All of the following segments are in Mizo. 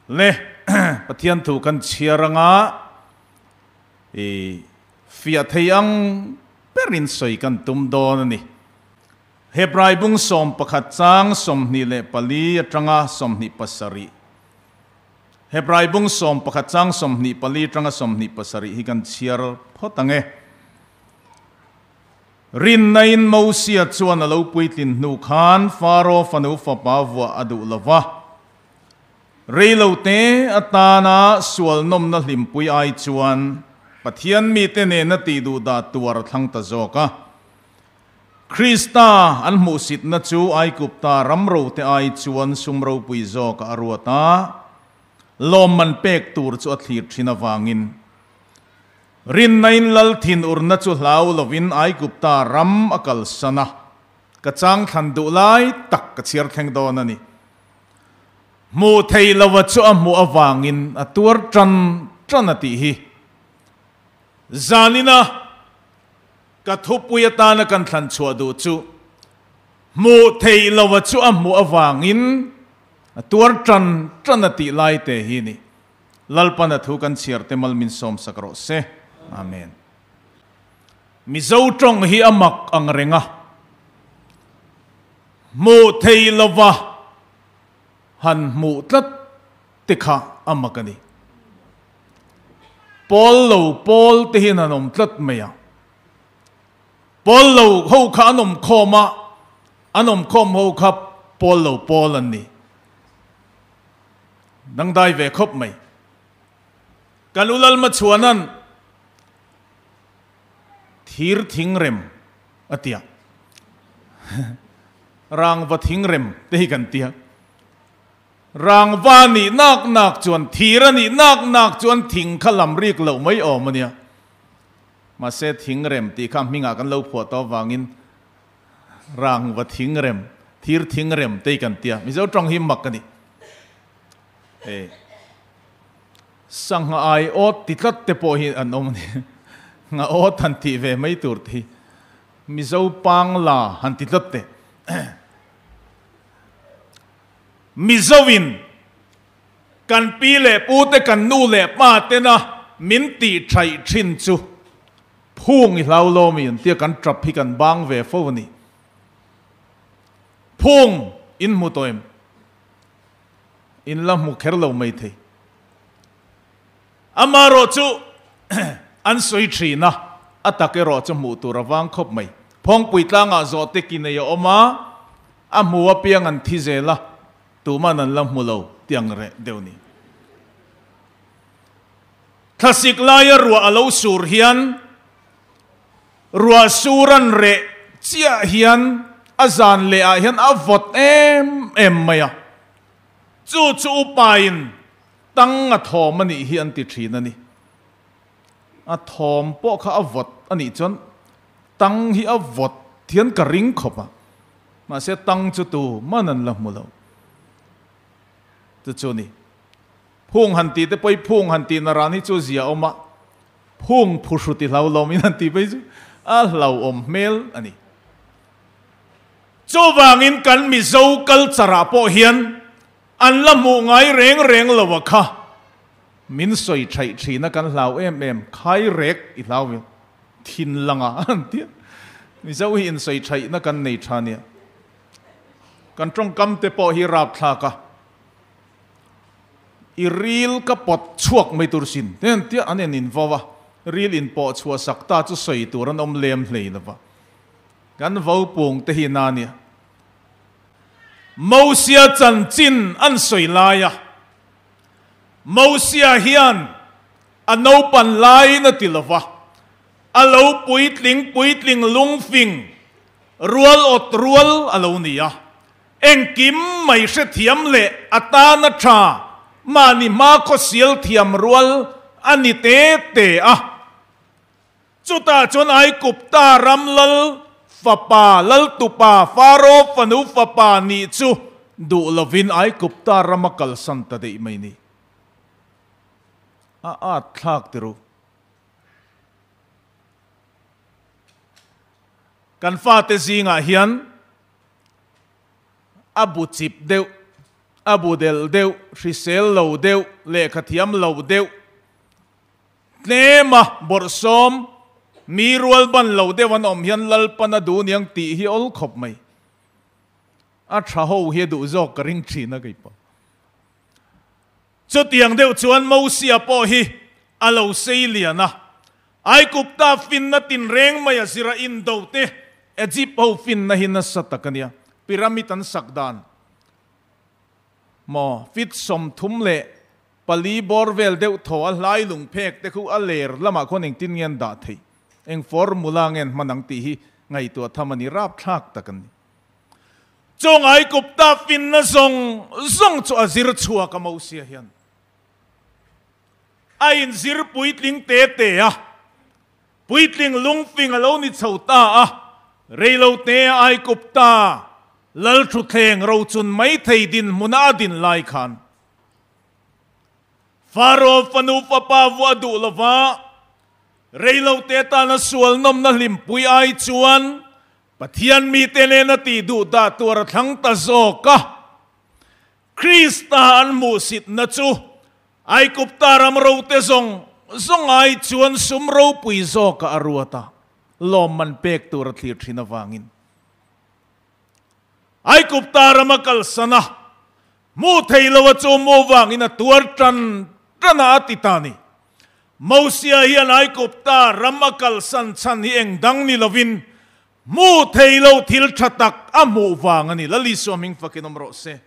Le Pathian thu kan chhiar anga i fiah thei ang berin sawi kan tum dawn a ni. Hebrai bung 11 chang 24 atanga 27. Hebrai bung 11 chang 24 atanga 27 hi kan chhiar phawt ang e. Rinnain Mosia chuan a lo puitlin hnu khan Faro fanu fapa vuah a duh lo va. Reilote atana sual nawmna hlimpui ai chuan Pathian mite nena tih duh dah tuar a thlang ta zawk a. Krista an hmuhsitna chu Aigupta ram rote ai chuan sum ropui zawkah a ruat a, lawmman pek tur chu a thlir thin avangin Rinnain lal thinurna chu hlau lovin Aigupta ram a kalsan a, ka chang thlan duh lai tak ka chhiar thleng dawn a ni. Hmuh theih lova chu a hmuh avangin a tuar tan tan a tih hi. Zanina ka thupui atana kan thlan chhuah duh chu hmuh theih lova chu a hmuh avangin a tuar tan tan a tih lai te hi ni. Lalpan a thu kan chhiar te mal min sawm sak rawh se. Amen. Mizo tawng hi a mak ang reng a, hmuh thei lova han hmuh tlat te kha a mak a ni. Pawl lo pawl te hian han awm tlat mai a. Pawl lo ho kha an awm khawm a, an awm khawm ho kha pawl lo pawl an ni. Dangdai ve khawp mai. Kan u Lalmachhuana'n thir thingrem a tia. Rangva thingrem te hi kan tia. Rangva nih nak nak chuan thir a nih nak nak chuan thing kha lam rik loh mai awm a nia. Mahse thingrem tih kha hmingah kan lo phuah tawh avangin Rangva thingrem, thir thingrem te hi kan tia. Mizo tawng hi mak a ni. E Sangha ai awt ti tlat te pawh hi an awm a ni. Ngha awt han tih ve mai tur te hi. Mizo pang la han ti tlat te. Mizoin kan pi leh pu te kan nu leh pa tena min tih thaih thin chu Phung i hlau lo mi an tia kan tap hi kan bang ve fo a ni. Phung in hmu tawh em? In la hmu kher lo mai thei. Amaherawh chu an sawi thin a, a tak erawh chu hmuh tur a vang khawp mai. Phawngpui tlangah zawh te ki nei a awm a, a hmu apiang an thi zel a, tuman an la hmu lo tiang reh deuh ni. Thlasik laia ruah a lo sur hian ruah sur an reh chiah hian a zan leh ah hian a vawt em em mai a, chu chu upain tang a thawm a nih hi an ti thin a ni. A thawm pawh kha a vawt a nih chuan tang hi a vawt hian ka ring khawp a, mahse tang chu tu man an la hmu lo. Chu chu a ni. Phung han tih te pawh hi phung han tih na ran hi chu zia awm a, phung phuhru ti hlau lawmin han tih phei chu a hlauhawm hmel a ni. Chuvangin kan Mizo culture ah pawh hian an la hmuh ngai reng reng lo a kha min sawi thaih thin a kan hlau em em, khai rek i hlau ve thin lang a an ti a, Mizo hi insawi thaihna kan nei tha nia. Kan tawngkam te pawh hi rapthlak a. I ril ka pawt chhuak mai tur sin te an tia an en in vo a, ril in pawh chhuah sak ta chu sawi tur an awm lem hlei lo va. Kan vo pung te hi na nia. Mosia chanchin an sawi lai a, Mosia hian a naupan laiin a ti lo va, a lo puitling puitling lungfing rual awt rual a lo ni a. Engkim mai hrethiam leh a tana tha mahni hma khawsial thiam rual a ni te te a. Chutah chuan Aigupta ram lal fapa, laltupa, Faro fanu fapa nih chu duh lovin Aigupta rama kalsan ta daih mai ni. A at thlak ti ru. Kan fate zingah hian a bu chip deuh, A bu delh deuh, hrisel lo deuh, lehkha thiam lo deuh, tlema bawrhsawm, mi rual ban lo deuh an awm hian Lalpan a duh niang tih hi awl khawp mai. A tha ho hi a duh zawk ka ring thin a keipawh. Chutiang deuh chuan Mosia pawh hi a lo sei lian a, Aigupta finna tinreng mai a zira indo te, Egypt ho finna hi nasa tak a nia, pyramid an sak dan maw feet 34 bawr vel deuh thaw a hlai lung phek te khu a ler lamah khuan engtin nge an dah theih, eng formula nge an hman ang tih hi ngaihtuah tham a ni, rapthlak tak a ni. Chung Aigupta finna zawng zawng chu a zir chhuak a Mosia hian. A inzir puitling te te a, puitling lungfing a lo ni chho ta a, reilo te a Aigupta lal thutthleng rochun mai thei dinhmuna a din lai khan Faro fanu fapa vuah duh lova reilo te tana sual nawmna hlimpui ai chuan Pathian mite nena tih duh dah tur a thlang ta zawk a. Krista an hmuhsitna chu Aigupta ram rote zawng zawng ai chuan sum ropui zawkah a ruat a, lawmman pek tur a thlir thin avangin. Aigupta ram a kalsan a, hmuh thei lo a chu mu vangin a tuar tan tan a, a ti ta ni. Mosia hian Aigupta ram a kalsan chhan hi eng dang ni lovin hmuh thei lo thil tha tak a hmuh vang a ni. Lal Isua hming fakin awm rawh se.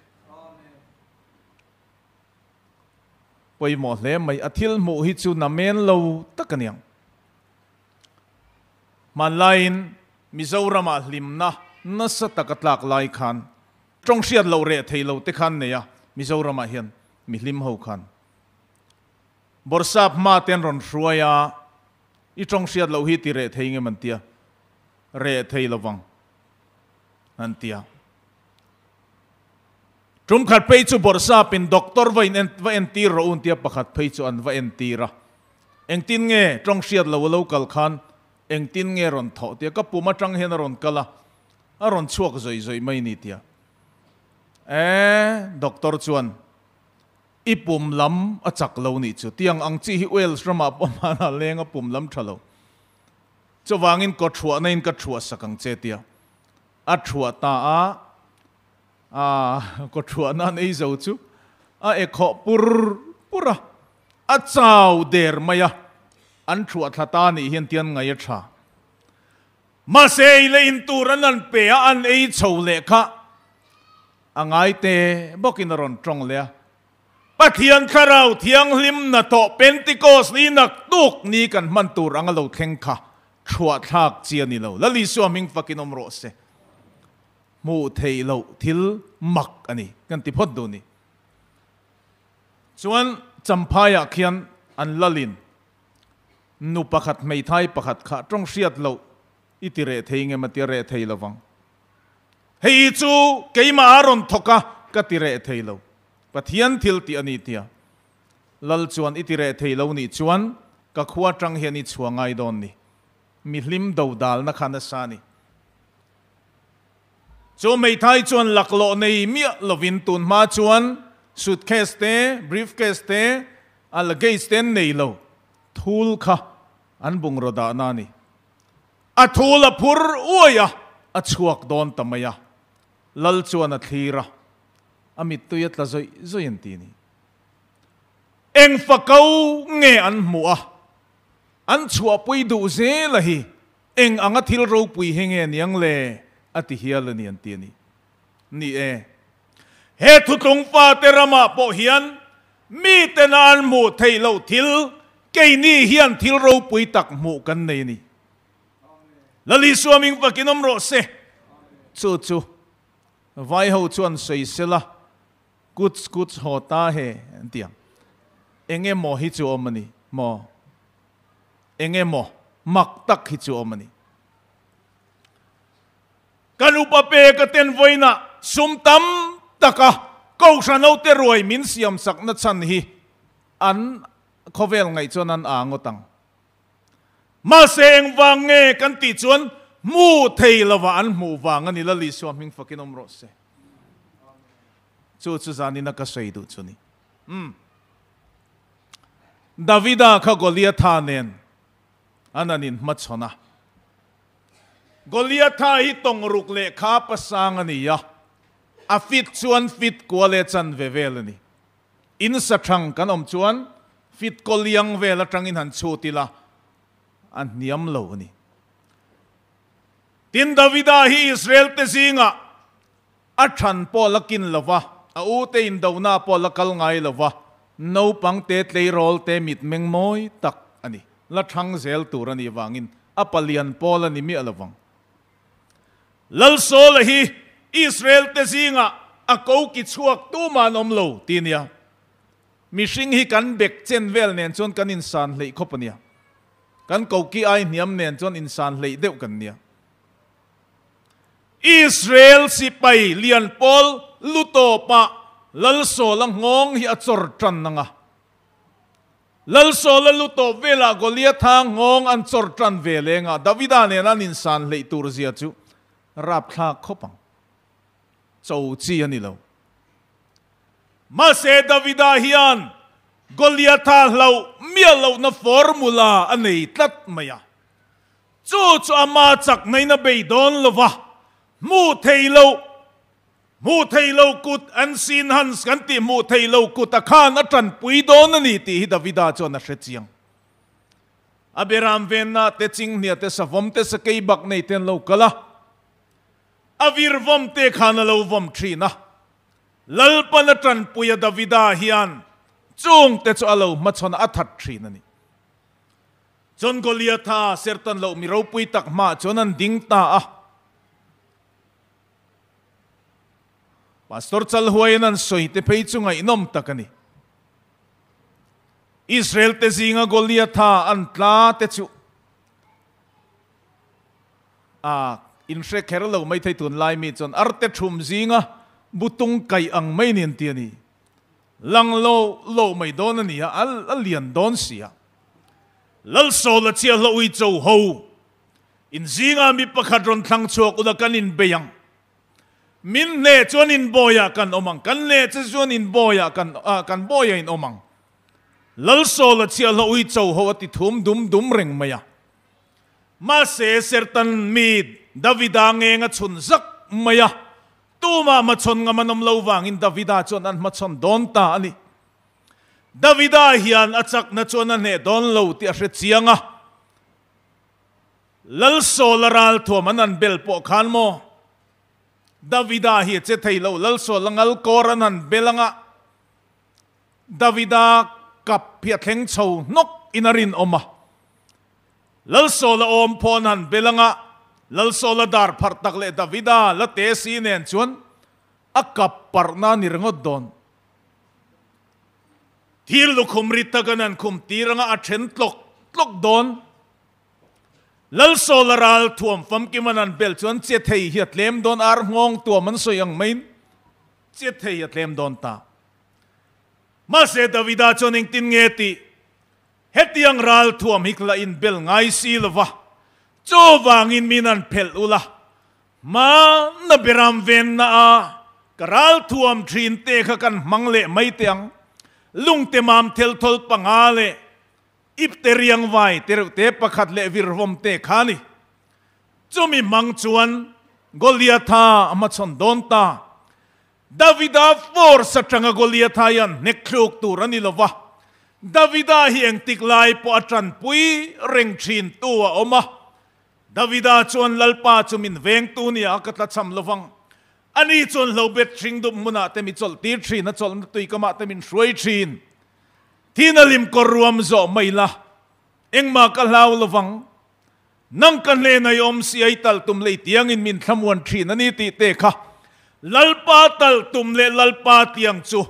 Pawimawh hle mai, a thil hmuh hi chu namen lo tak a niang. Hmanlaiin Mizoramah hlimna nasa tak a tlak lai khan tawng hriat loh reh thei lo te khan nei a, Mizoramah hian mihlim ho khan. Bawrhsap hma te an rawn hruai a, i tawng hriat loh hi ti reh thei nge man tia, reh thei lovang an tia. Tum khat phei chu Bawrhsap in doctor va in va entir rawh u an tia, pakhat phei chu an va entir a. Engtin nge tawng hriat lo a lo kal khan engtin nge rawn thawh tia, ka pum atang hian a rawn kal a, a rawn chhuak zawih zawih mai ni tia. E, doctor chuan I pum lam a chak lo nih chu. Tiang ang chi hi Wales ramah pawh hmanah leng a pum lam tha lo. Chuvangin kaw thuahna in ka thuah sak ang che tia a thuah ta a, a kaw thuahna an ei zo chu a e khawh pur pur a, a chau der mai a, an thuah thla ta nih hian tian ngai a tha. Mahse ei leh in tur an an pe a, an ei chho leh kha A ngaite bawkin a rawn tawng leh a, Pathian Thlarau Thianghlim hnathawh Pentecost ni naktuk ni kan hman tur anga lo thleng kha chhuahthlak chi a ni lo. Lal Isua hming fakin awm rawh se. Hmuh theih loh thil mak a ni kan ti phawt duh ni. Chuan Champhaiah khian an lalin nu pakhat hmeithai pakhat kha tawng hriat loh i ti reh thei nge ma ti a reh thei lovang. Hei chu keimah a rawn thawk a, ka ti reh thei lo. Pathian thil tih a ni tia. Lal chuan i ti reh thei lo nih chuan ka khua atang hian i chhuah ngai dawn ni. Mi hlim do dalna kha nasa a ni. Chu hmeithai chuan laklawh nei miah lovin tun hma chuan suitcase te, briefcase te, a luggage te an nei lo. Thul kha an bungraw dahna a ni. A thul a phur uai a, a chhuak dawn ta mai a. Lal chuan a thlir a, a mittui a tla zawih zawih an ti a ni. Eng fako nge an hmuh a, an chhuahpui duh zel a hi eng anga thil ropui hi nge niang le a ti hial a ni an ti a ni. Ni e, he thutlung fate ramah pawh hian miten a an hmuh theih loh thil keini hian thil ropui tak hmuh kan nei a ni. Lal Isua ming fakin awm rawh se. Chu chu vaiho chuan sawi sela kuch kuch haw ta he an ti ang. Eng emaw hi chu awm a ni maw? Eng emaw mak tak hi chu awm a ni. Kan upa pek a ten vawiinah sum tam taka Kohhran hote ruai min siamsakna chhan hi an khawvel ngaih chuan an aa ngawt ang. Mahse engvang nge kan tih chuan hmu thei lova an hmuh vang a ni Lal Isua hming fakin awm rawh se. Chu chu zanin a ka sawi duh chu ni. Umm. Davida kha Goliatha nen an an inhmachhawn a. Goliatha hi tawng ruk lehkha pasang a ni a, a fit chuan fit kua leh chanve vel a ni. In sa thang kan awm chuan fit kaw liang vel atangin han chhut ila a hniam lo a ni. Tin, Davida hi Israel te zingah a than pawh la kin lo va, a ute indona pawh la kal ngai lo va, naupang te tleirawl te mitmeng mawi tak a ni. La thang zel tur a nih vangin a palian pawl a ni miah lo vang. Lalsawla hi Israel te zingah a ko ki chhuak tumah an awm lo ti nia. Mihring hi kan bek chen vel nen chuan kan insan hleih khawp a nia. Kan ko ki ai hniam nen chuan insan hleih deuh kan nia. Israel sipai lian pawl lu tawpah Lalsawla nghawng hi a chawr tan ang a. Lalsawla lu tawp velah Goliatha nghawng an chawr tan ve leng a, Davida nena an insan hleih tur zia chu rapthlak khawp ang. Cho chi a ni lo. Mahse Davida hian Goliatha hlauh miah lohna formula a nei tlat mai a. Chu chu ama chaknain a bei dawn lo va, hmuh thei loh Hmuh thei lo kut an sin hans kan tih hmuh thei lo kut a khan a tanpui dawn a ni tih hi Davida chuan a hre chiang. A beram venna te chinghnia te savawm te sakei bak nei te an lo kal a, a vir vawm te khan a lo vawm thin a. Lalpan a tanpui a Davida hian chung te chu a lo hmachhawn a that thin a ni. Chuan Goliatha sertan loh mi ropui tak hmaah chuan an ding ta a. Pastor Chalhuaiin an sawi te phei chu ngaihnawm tak a ni. Israel te zinga Goliatha an tla te chu a inhre kher lo mai thei tunlai mi chuan arte thum zinga butung kaih ang mai ni an ti a ni. Lang lo lo mai dawn a ni a, a lian dawn si a. Lalsawla chiahlo ui cho ho In zingah mi pakhat rawn thlang chhuak ula kan inbei ang. Min hneh chuan inbawiah kan awm ang, kan hneh che chuan inbawiah kan kan bawiah in awm ang. Lalsawla chhiahhlawh ui cho ho a ti thum dum dum reng mai a. Mahse Sertan mi Davida ngeng a chhun zak mai a, tumah hmachhawn ngam an awm lo vangin Davida chuan an hmachhawn dawn ta a ni. Davida hian a chakna chuan a hneh dawn lo tih a hre chiang a. Lalsawla ralthuam an han bel pawh khan maw? Davida hi a che thei lo, Lalsawla ngal kawr an han bel anga Davida kap hi a thleng chho hnawk in a rinawm a. Lalsawla awm pawh an han bel anga Lalsawla dar pharh tak leh Davida la te si nen chuan a kap parhna a ni ringawt dawn. Thil lukhum ri tak an han khum tir anga a then tlawk tlawk dawn. Lalsawla ral thuam famkim an han bel chuan che thei hi a tlem dawn, ar nghawng tuam an sawi ang maiin che thei a tlem dawn ta. Mahse Davida chuan engtin nge tih? Hetiang ral thuam hi la inbel ngai si lova, chuvangin min han phelh ula, Hmana beram venna a ka ral thuam thin te kha kan hmang leh mai teh ang. Lungte mam thel thawl panga leh ipte riang vai te reuh te pakhat leh virvawm te kha ni. Chumi hmang chuan Goliatha a hmachhawn dawn ta. Davida force atanga Goliatha hian hnek thluk tur a ni lo va. Davida hi engtik lai pawh a tanpui reng thin tu a awm a. Davida chuan Lalpa chu min vengtu nia ka tlachham lovang. Ani chuan hlobet hring dup hmunah te mi chawlh tir thin, a chawlhna tui kamah te min hruai thin. Thina lim kawr ruam zawh mai la, engmah ka hlau lovang. Nang ka hnena i awm si a, i tal tum leh i tiangin min thlamuan thin a ni tih te kha Lalpa tal tum leh Lalpa tiang chu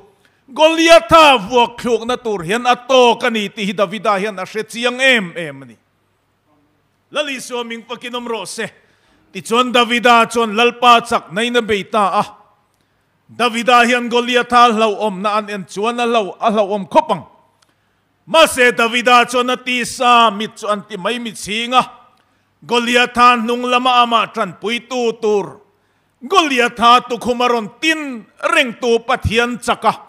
Goliatha vuak thlukna tur hian a tawk a ni tih hi Davida hian a hre chiang em em a ni. Lal Isua ming pakin awm rawh se. Tichuan Davida chuan Lalpa chak nain a bei ta a. Davida hian Goliatha hlauhawmna an en chuan a hlo a hlauhawm khawp ang. Mahse Davida chuan a tisa mit chu an ti mai mi chhing a. Goliatha hnung lama amah tanpuitu tur. Goliatha tukhum a rawn tin rengtu Pathian chaka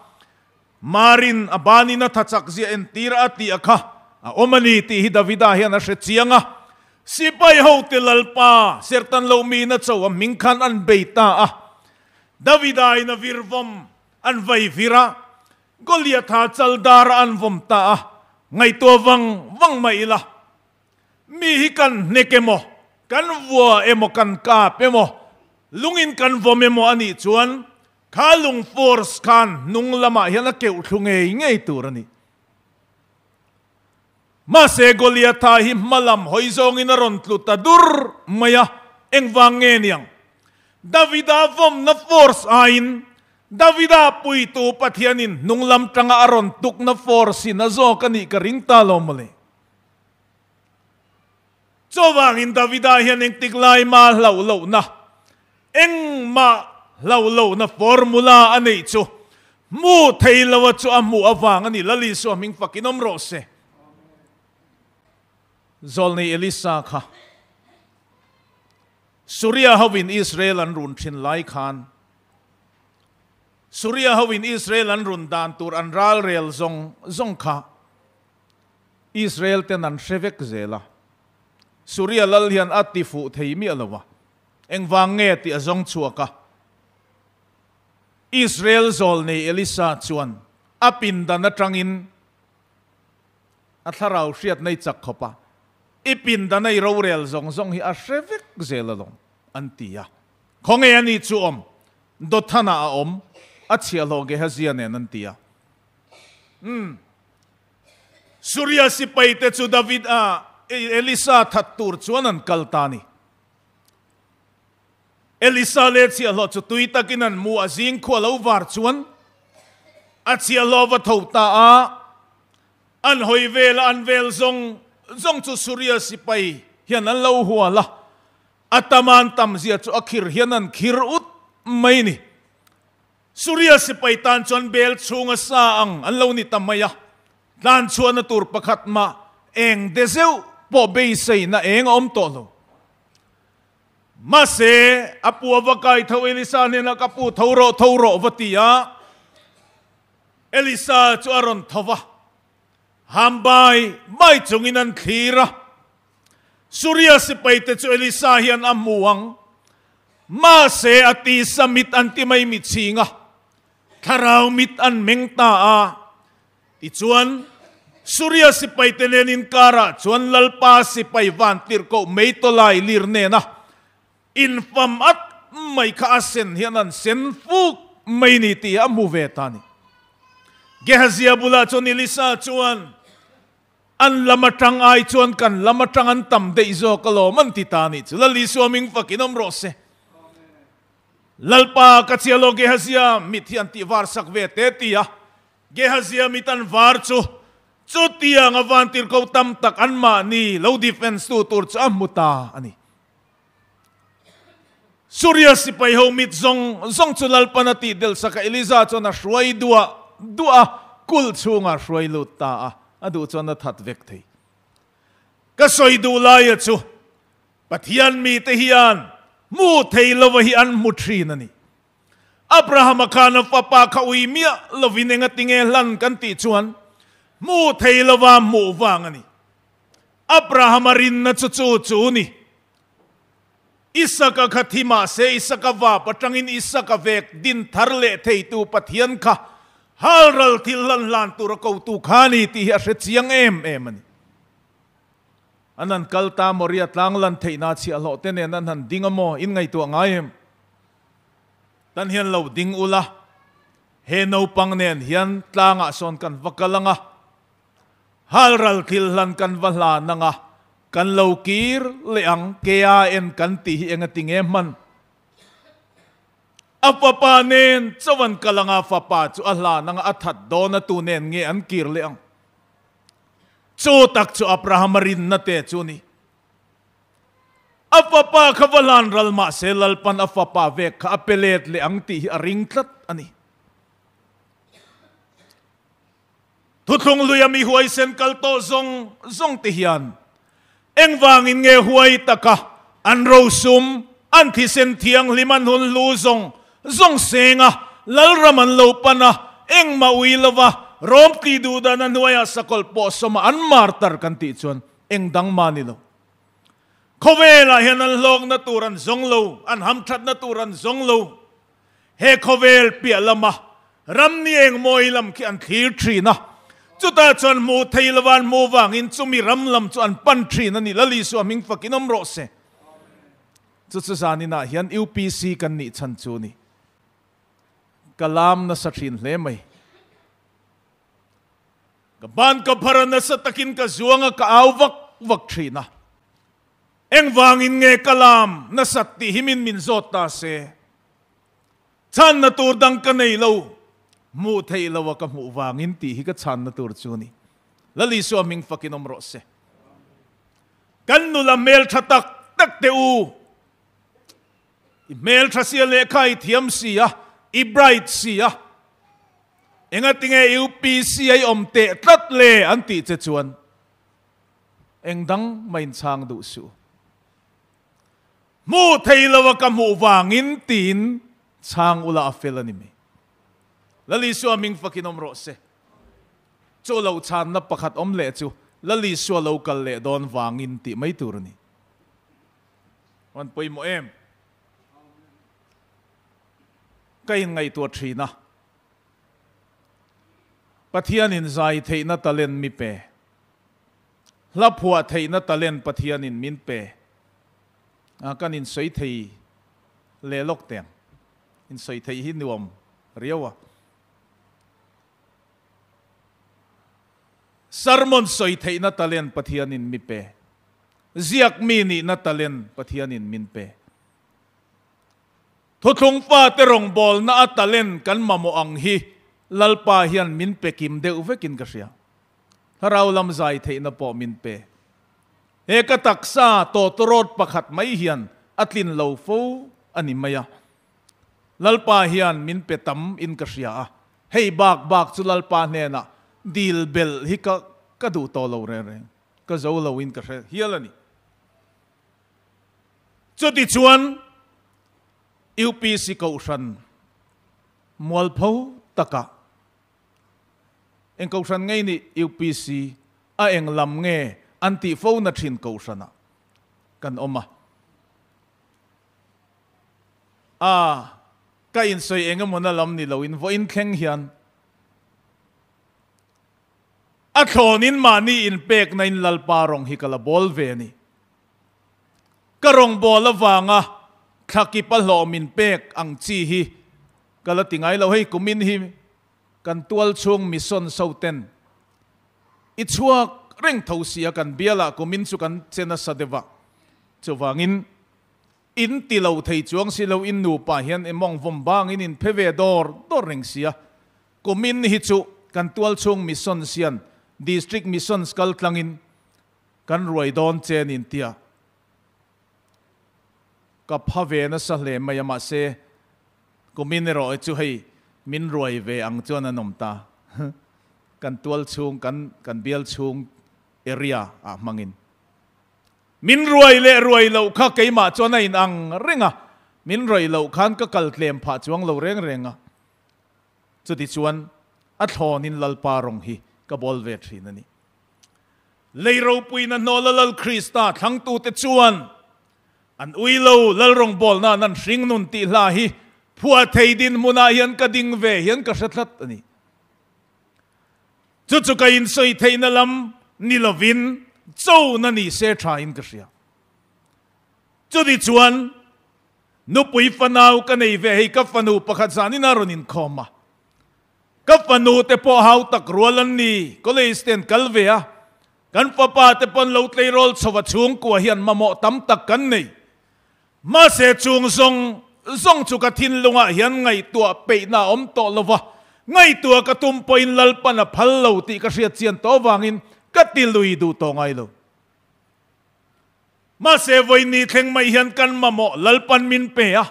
Marin a banin a tha chak zia entir a tih a kha a awm a ni tih hi Davida hian a hre chiang a. Sipai hote Lalpa sertan lo miin a cho a hming khan an bei ta a. Davida in a vir vawm an vai vir a, Goliatha chal dar a an vawm ta a, ngaihtuah vang vang mai ila. Mi hi kan hnek emaw, kan vua emaw, kan kap emaw, lungin kan vawm emaw a nih chuan Kha lung force khan hnung lamah hian a keuh thlu ngei ngei tur a ni. Mahse Goliatha hi hma lam hawi zawngin a rawn tlu ta dur mai a, engvang nge niang? Davida vawmna force aiin Davida puitu Pathianin hnung lam tanga a rawn tukna force in a zawk a nih ka ring ta lo mawle. Chuvangin Davida hian engtik lai mah hlauh lohna, engmah hlauh lohna formula a neih chu hmuh thei loa chu a hmuh avang a ni. Lal Isua hming fakin awm rawh se. Zawlnei Elisa kha Suria hovin Israel an run thin lai khan Suria hovin Israel an run dan tur an ralrel zawng zawng kha Israel ten an hre vek zel a, Suria lal hian a ti fuh thei miah lo a, engvang nge tih a zawng chhuak a. Israel zawlnei Elisa chuan a pindan atangin a thlarau hriat nei chak khawp a, I pindan a i rorel zawng zawng hi a hre vek zel alawm, an ti a. Khawnge a ni chu awm? Dothanah a awm, a chhiahhlawh Gehazia nen an ti a. Umm. Suria sipaite chu David a Elisa that tur chuan an kal ta a ni. Elisa leh chhiahhlawh chu tui takin an mu a, zing khua lo var chuan a chhiahhlawh va tho ta a, an hawi vel a, an vel zawng zawng chu Suria sipai hian an lo hual a, a tam a an tam zia chu a khir hian an khir ut mai a ni. Suria sipai tan chuan bel chhunga sa ang an lo ni ta mai a, tlan chhuahna tur pakhat mah eng de zeuh pawh beiseina eng a awm tawh lo. Mahse, a pu a va kai tho Elisa hnenah ka pu tho rawh, tho rawh va ti a, Elisa chu a rawn tho va, ham bai bai chungin an thlir a. Suria sipaite chu Elisa hian a hmu ang. Mahse, a tisa mit an ti mai mi chhing a, thlarau mit an meng ta a. Tichuan, Suria sipaite nen inkarah chuan Lalpa sipai van tirhkoh meitawlai lir nena infam at mai kha a sen hian an sen fuk mai ni tih a hmu ve ta a ni. Gehazia bulah chuan Elisa chuan, An lam atang ai chuan kan lam atang an tam daih zawk alawm an ti ta anih chu. Lal Isua ming fakin awm rawh se. Lalpa ka chiah lo Gehazia mit hi an tih var sak ve te ti a. Gehazia mit an var chu chutiang a vantirhkoh tam tak an mahni lo defense tu tur chu a hmu ta a ni. Suria sipai ho mit zawng zawng chu Lalpan a tih del sak a, Eliza chuan a hruai duah duah a, kulh chhungah a hruai lut ta a, a duh chuan a that vek thei. Ka sawi duh laia chu Pathian mite hian hmu thei lova hi an hmu thin a ni. Abrahama khan a fapa kha ui miah lovin engatinge hlan kan tih chuan hmu thei lova hmuh vang a ni. Abrahama rinna chu chu chu ni. Isaka kha thi mah se Isaka vap atangin Isaka vek din thar leh theitu Pathian kha halral thil hlan hlan tur a kotu kha ni tih hi a hre chiang em em a ni. An han kal ta Moria tlang lan theihna chhiahhlawh te nen an han ding a maw? In ngaihtuah ngai em? Tan hian lo ding ula, he naupang nen hian tlangah sawn kan va kal ang a, Halral thil hlan kan va hlan ang a, kan lo kir leh ang, KAN kan tih hi enga ti nge hman? A fapa nen chauh an kal ang a, fapa chu a hlan ang a, a that dawn a tu nen nge an kir leh ang? Chu tak chu Abraham a rinna te chu ni. A fapa kha va hlan ral mah se Lalpan a fapa vek kha a pe let leh ang tih hi a ring tlat a ni. Thuthlung luia mi huaisen kal tawh zawng zawng te hian engvangin nge huai taka an rosum? An thisen thianghlim an hun hlu zawng zawng seng a, Lalram an lo pan a, engmah ui lova Rom tih duh dan a hnuaiah sakawlh pawh sawma an martar kan tih chuan eng dang mah ni lo. Khawvelah hian an hlawkna tur an zawng lo, an hamthatna tur an zawng lo. He khawvel piah lama ram ni eng mawi lam khi an thlir thin a, chutah chuan hmuh thei lova an hmuh vangin chumi ram lam chu an pan thin a ni. Lal Isua hming fakin awm rawh se. Chu chu zaninah hian UPC kan nih chhan chu ni. Ka lam nasa thin hle mai. Ka ban ka phar a nasa takin ka zuang a ka au vak vak thin a. Engvangin nge ka lam nasat tih hi min min zawt ta se. Chhanna tur dang ka nei lo, hmuh theih lo a ka hmuh vangin tih hi ka chhanna tur chu a ni. Lal Isua hming fakin awm rawh se. Kan nula hmeltha tak tak te u, i hmeltha sia lehkha i thiam si a, i bright si a, engatinge UPC a i awm teh tlat le an tih che chuan eng dang mah inchhang duh suh. Hmuh thei lo a ka hmuh vangin tiin chhang ula a fel a ni mai. Lal Isua hming fakin awm rawh se. Chu lo chhanna pakhat awm leh chu Lal Isua lo kal leh dawn vangin tih mai tur a ni. An pawimawh em? Ka inngaihtuah thin a. Pathianin zai theihna talent mi pe. Hla phuah theihna talent Pathianin min pe. A kan insawi thei leh lawk teng. Insawi theih hi nuam riau a. Sermon sawi theihna talent Pathianin mi pe. Ziak mi nihna talent Pathianin min pe. Thuthlung fate rawngbawlna a talent kan mamawh ang hi Lalpa hian min pe kim deuh vekin ka hria. Thlarau lam zai theihna pawh min pe. He ka taksa tawtawrawt pakhat mai hian a tlin lo fo a ni mai a. Lalpa hian min pe tam in ka hria a, hei bak bak chu Lalpa hnenah dil belh hi ka ka duh tawh lo reng reng, ka zo lo in ka hre hial a ni. Chutichuan UPC Kohhran mualpho takah eng Kohhran ngei nih UPC a eng lam nge an tih fo na thin Kohhranah kan awm a. A, ka insawi eng emaw na lam ni loin vawiin thleng hian a thlawnin mahni inpekna in Lalpa rawng hi ka la bawl ve a ni. Ka rawngbâwl avanga thlakip a hlawh min pek ang chi hi ka la ti ngai lo. Hei kumin hi kan tual chhung mission soten i chhuak reng tho si a, kan bialah kumin chu kan che nasa deuh a, chuvangin in ti lo thei chuang si lo, in nupa hian i mawng vawm bangin in phe ve dawr dawr reng si a, kumin hi chu kan tual chhung missions hian district missions kal tlangin Kan ruai dawn che nin tia ka pha ve nasa hle mai a, mahse kumin erawh hi chu hei min ruai ve ang chuan an awm ta. Kan tual chhung, kan kan bial chhung area ah hmangin min ruai leh ruai loh kha keimah chuan a in ang reng a, min ruai loh khan ka kal tlem phah chuang lo reng reng a. Chutichuan a thlawnin Lalpa rawng hi ka bawl ve thin a ni. Lei ropuina hnawla Lal Krista thlangtute chuan an ui lo, Lal rawngbawlna'n an hring nun tih hla hi phuah thei dinhmunah hian ka ding ve hian ka hre tlat a ni. Chu chu ka insawi theihna lam ni lovin chona ni se thain ka hria. Chuni chuan nupui fanau ka nei ve hei ka fanu pakhat zanin a rawn inkhawm a. Ka fanu te pawh hau tak rual an ni, college te an kal ve a, kan fapa te pawn lo tleirawl chho a chhungkua hian mamawh tam tak kan nei. Mahse chung zawng zawng chu ka thinlungah hian ngaihtuah peihna a awm tawh lo va, ngaihtuah ka tum pawhin Lalpan a phal lo tih ka hriat chian tawh avangin ka ti lui duh tawh ngai lo. Mahse vawiin thleng mai hian kan mamawh Lalpan min pe a,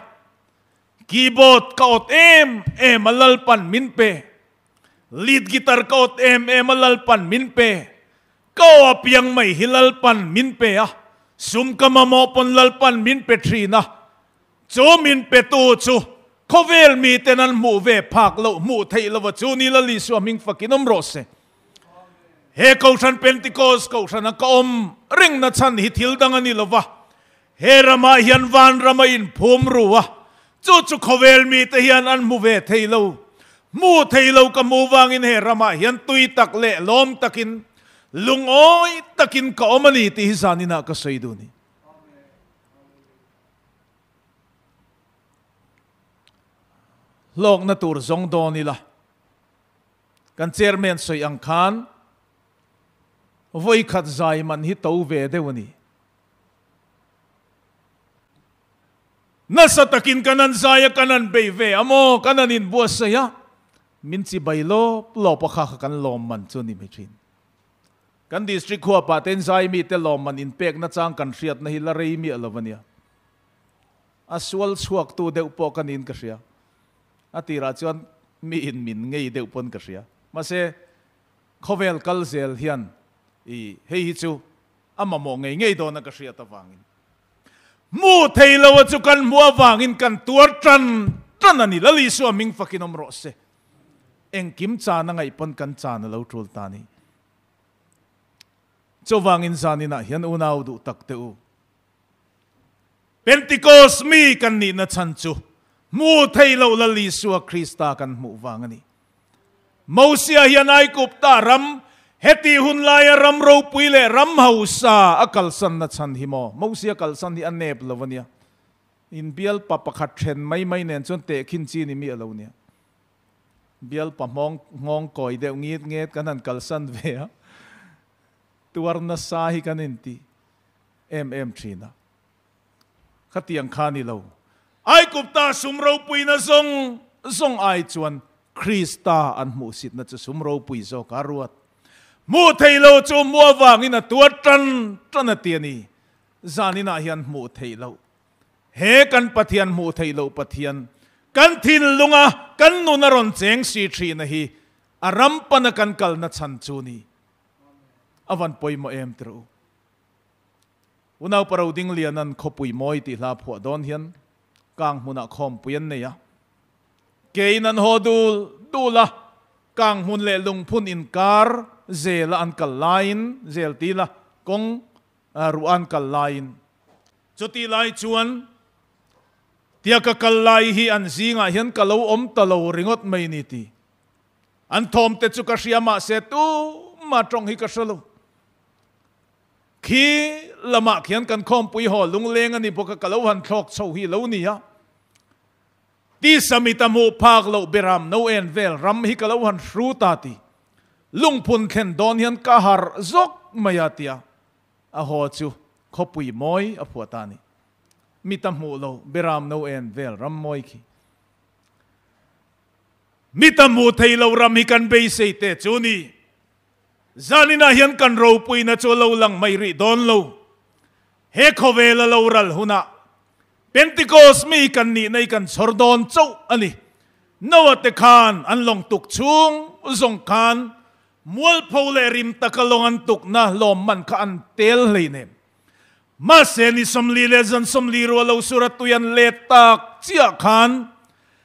Keyboard ka awt em em a Lalpan min pe. Lead guitar ka awt em em a Lalpan min pe. Ka aw apiang mai hi Lalpan min pe a, sum ka mamawh pawn Lalpan min pe thin a. Chu min petu chu khawvel miten an hmuh ve phak loh, hmuh theih lova chu ni Lal Isua hming fakin awm rawh se. He Kohhran Pentecost Kohhrana ka awm rengna chhan hi thil dang a ni lova, he ramah hian vanram a inphum ru a, chu chu khawvel mite hian an hmu ve thei lo. Hmu thei lo ka hmu vangin he ramah hian tui tak leh lawm takin, lungawi takin ka awm a ni tih hi zaninah ka sawi duh a ni. Hlawkna tur zawng dawn ila. Kan chairman sawi ang khan vawikhat zai man hi to ve deuh a ni. Nasa takin kan an zai a, kan an bei ve a maw, kan an inbuatsaih a, min chi bai lawp lawp a kha kha kan lawm man chu a ni mai thin. Kan district huapah ten zai mite lawm man inpek nachang kan hriatna hi la rei miah lo a nia. A sual chhuaktu deuh pawh ka niin ka hria. A tirah chuan mi in min ngei deuh pawn ka hria. Mahse, khawvel kal zel hian i hei hi chu a mamawh ngei ngei dawn a ka hriat avangin hmu thei lo a chu kan hmuh avangin kan tuar tan tan a ni. Lal Isua hming fakin awm rawh se. Engkim chan a ngaih pawn kan chan a lo tul ta ni. Chuvangin zaninah hian unau duh tak teh u. Pentikos mi kan nihna chhan chu hmu thei lo Lal Isua Krista kan hmuh vang a ni. Mosia hian Aigupta ram heti hun laia ram ropui leh ram hausa a kalsanna chhan hi maw? Mosia kalsan hi a nep lo a nia. Inbialpa pakhat then mai mai nen chuan tehkhin chi ni miah lo nia. Bialpa hmawng nghawng kawi deuh ngit nget kan han kalsan ve a, tuar nasa hi kan inti em em thin a. Khatiang kha ni lo. Aigupta sum ropuina zawng zawng ai chuan Krista an hmuhsitna chu sum ropui zawk a ruat. Hmuh thei lo chu hmuh avangin a tuar tan tan a ti a ni. Zaninah hian hmuh theih loh. He kan Pathian hmuh theih loh Pathian, kan thinlunga kan nun a rawn cheng si thina hi a ram pana kan kalna chhan chu ni. A van pawimawh em tirh u. Unau Paro Dingliana'n khawpui mawi tih hla phuah dawn hian kang hmunah khawmpui an nei a. Keiin an haw dul dul a, kang hmun leh lungphun inkar zela an kal laiin, zel ti la, kawng ruah an kal laiin. Chutih lai chuan tia ka kal lai hi an zingah hian ka lo awm ta lo ringawt mai ni ti. An thawmte chu ka hria mahse tumah tawng hi ka hre lo. Khi lamah khian kan khawmpui haw lungleng a ni bawk a, ka lo han thlawk chho hi lo ni a. Tisa mit a hmuh phak loh beram no en vel ram hi ka lo han hru ta ti. Lungphun thlen dawn hian ka harh zawk mai a tia a haw chu khawpui mawi a phuah ta a ni. Mit a hmuh loh beram no en vel ram mawi khi. Mit a hmuh thei lo ram hi kan beisei te chu ni. Zaninah hian kan ropuina chu a lo lang mai rih dawn lo. He khawvel a lo ral hunah Pentecost mi kan nihna hi kan chhawr dawn chauh a ni. Noah te khan an lawng tuk chhung zawng khan mualpho leh rim taka lawng an tukna lawmman kha an tel hleinem. Mahse ni 40 leh zan 40 ruah lo sur a tui an let tak chiah khan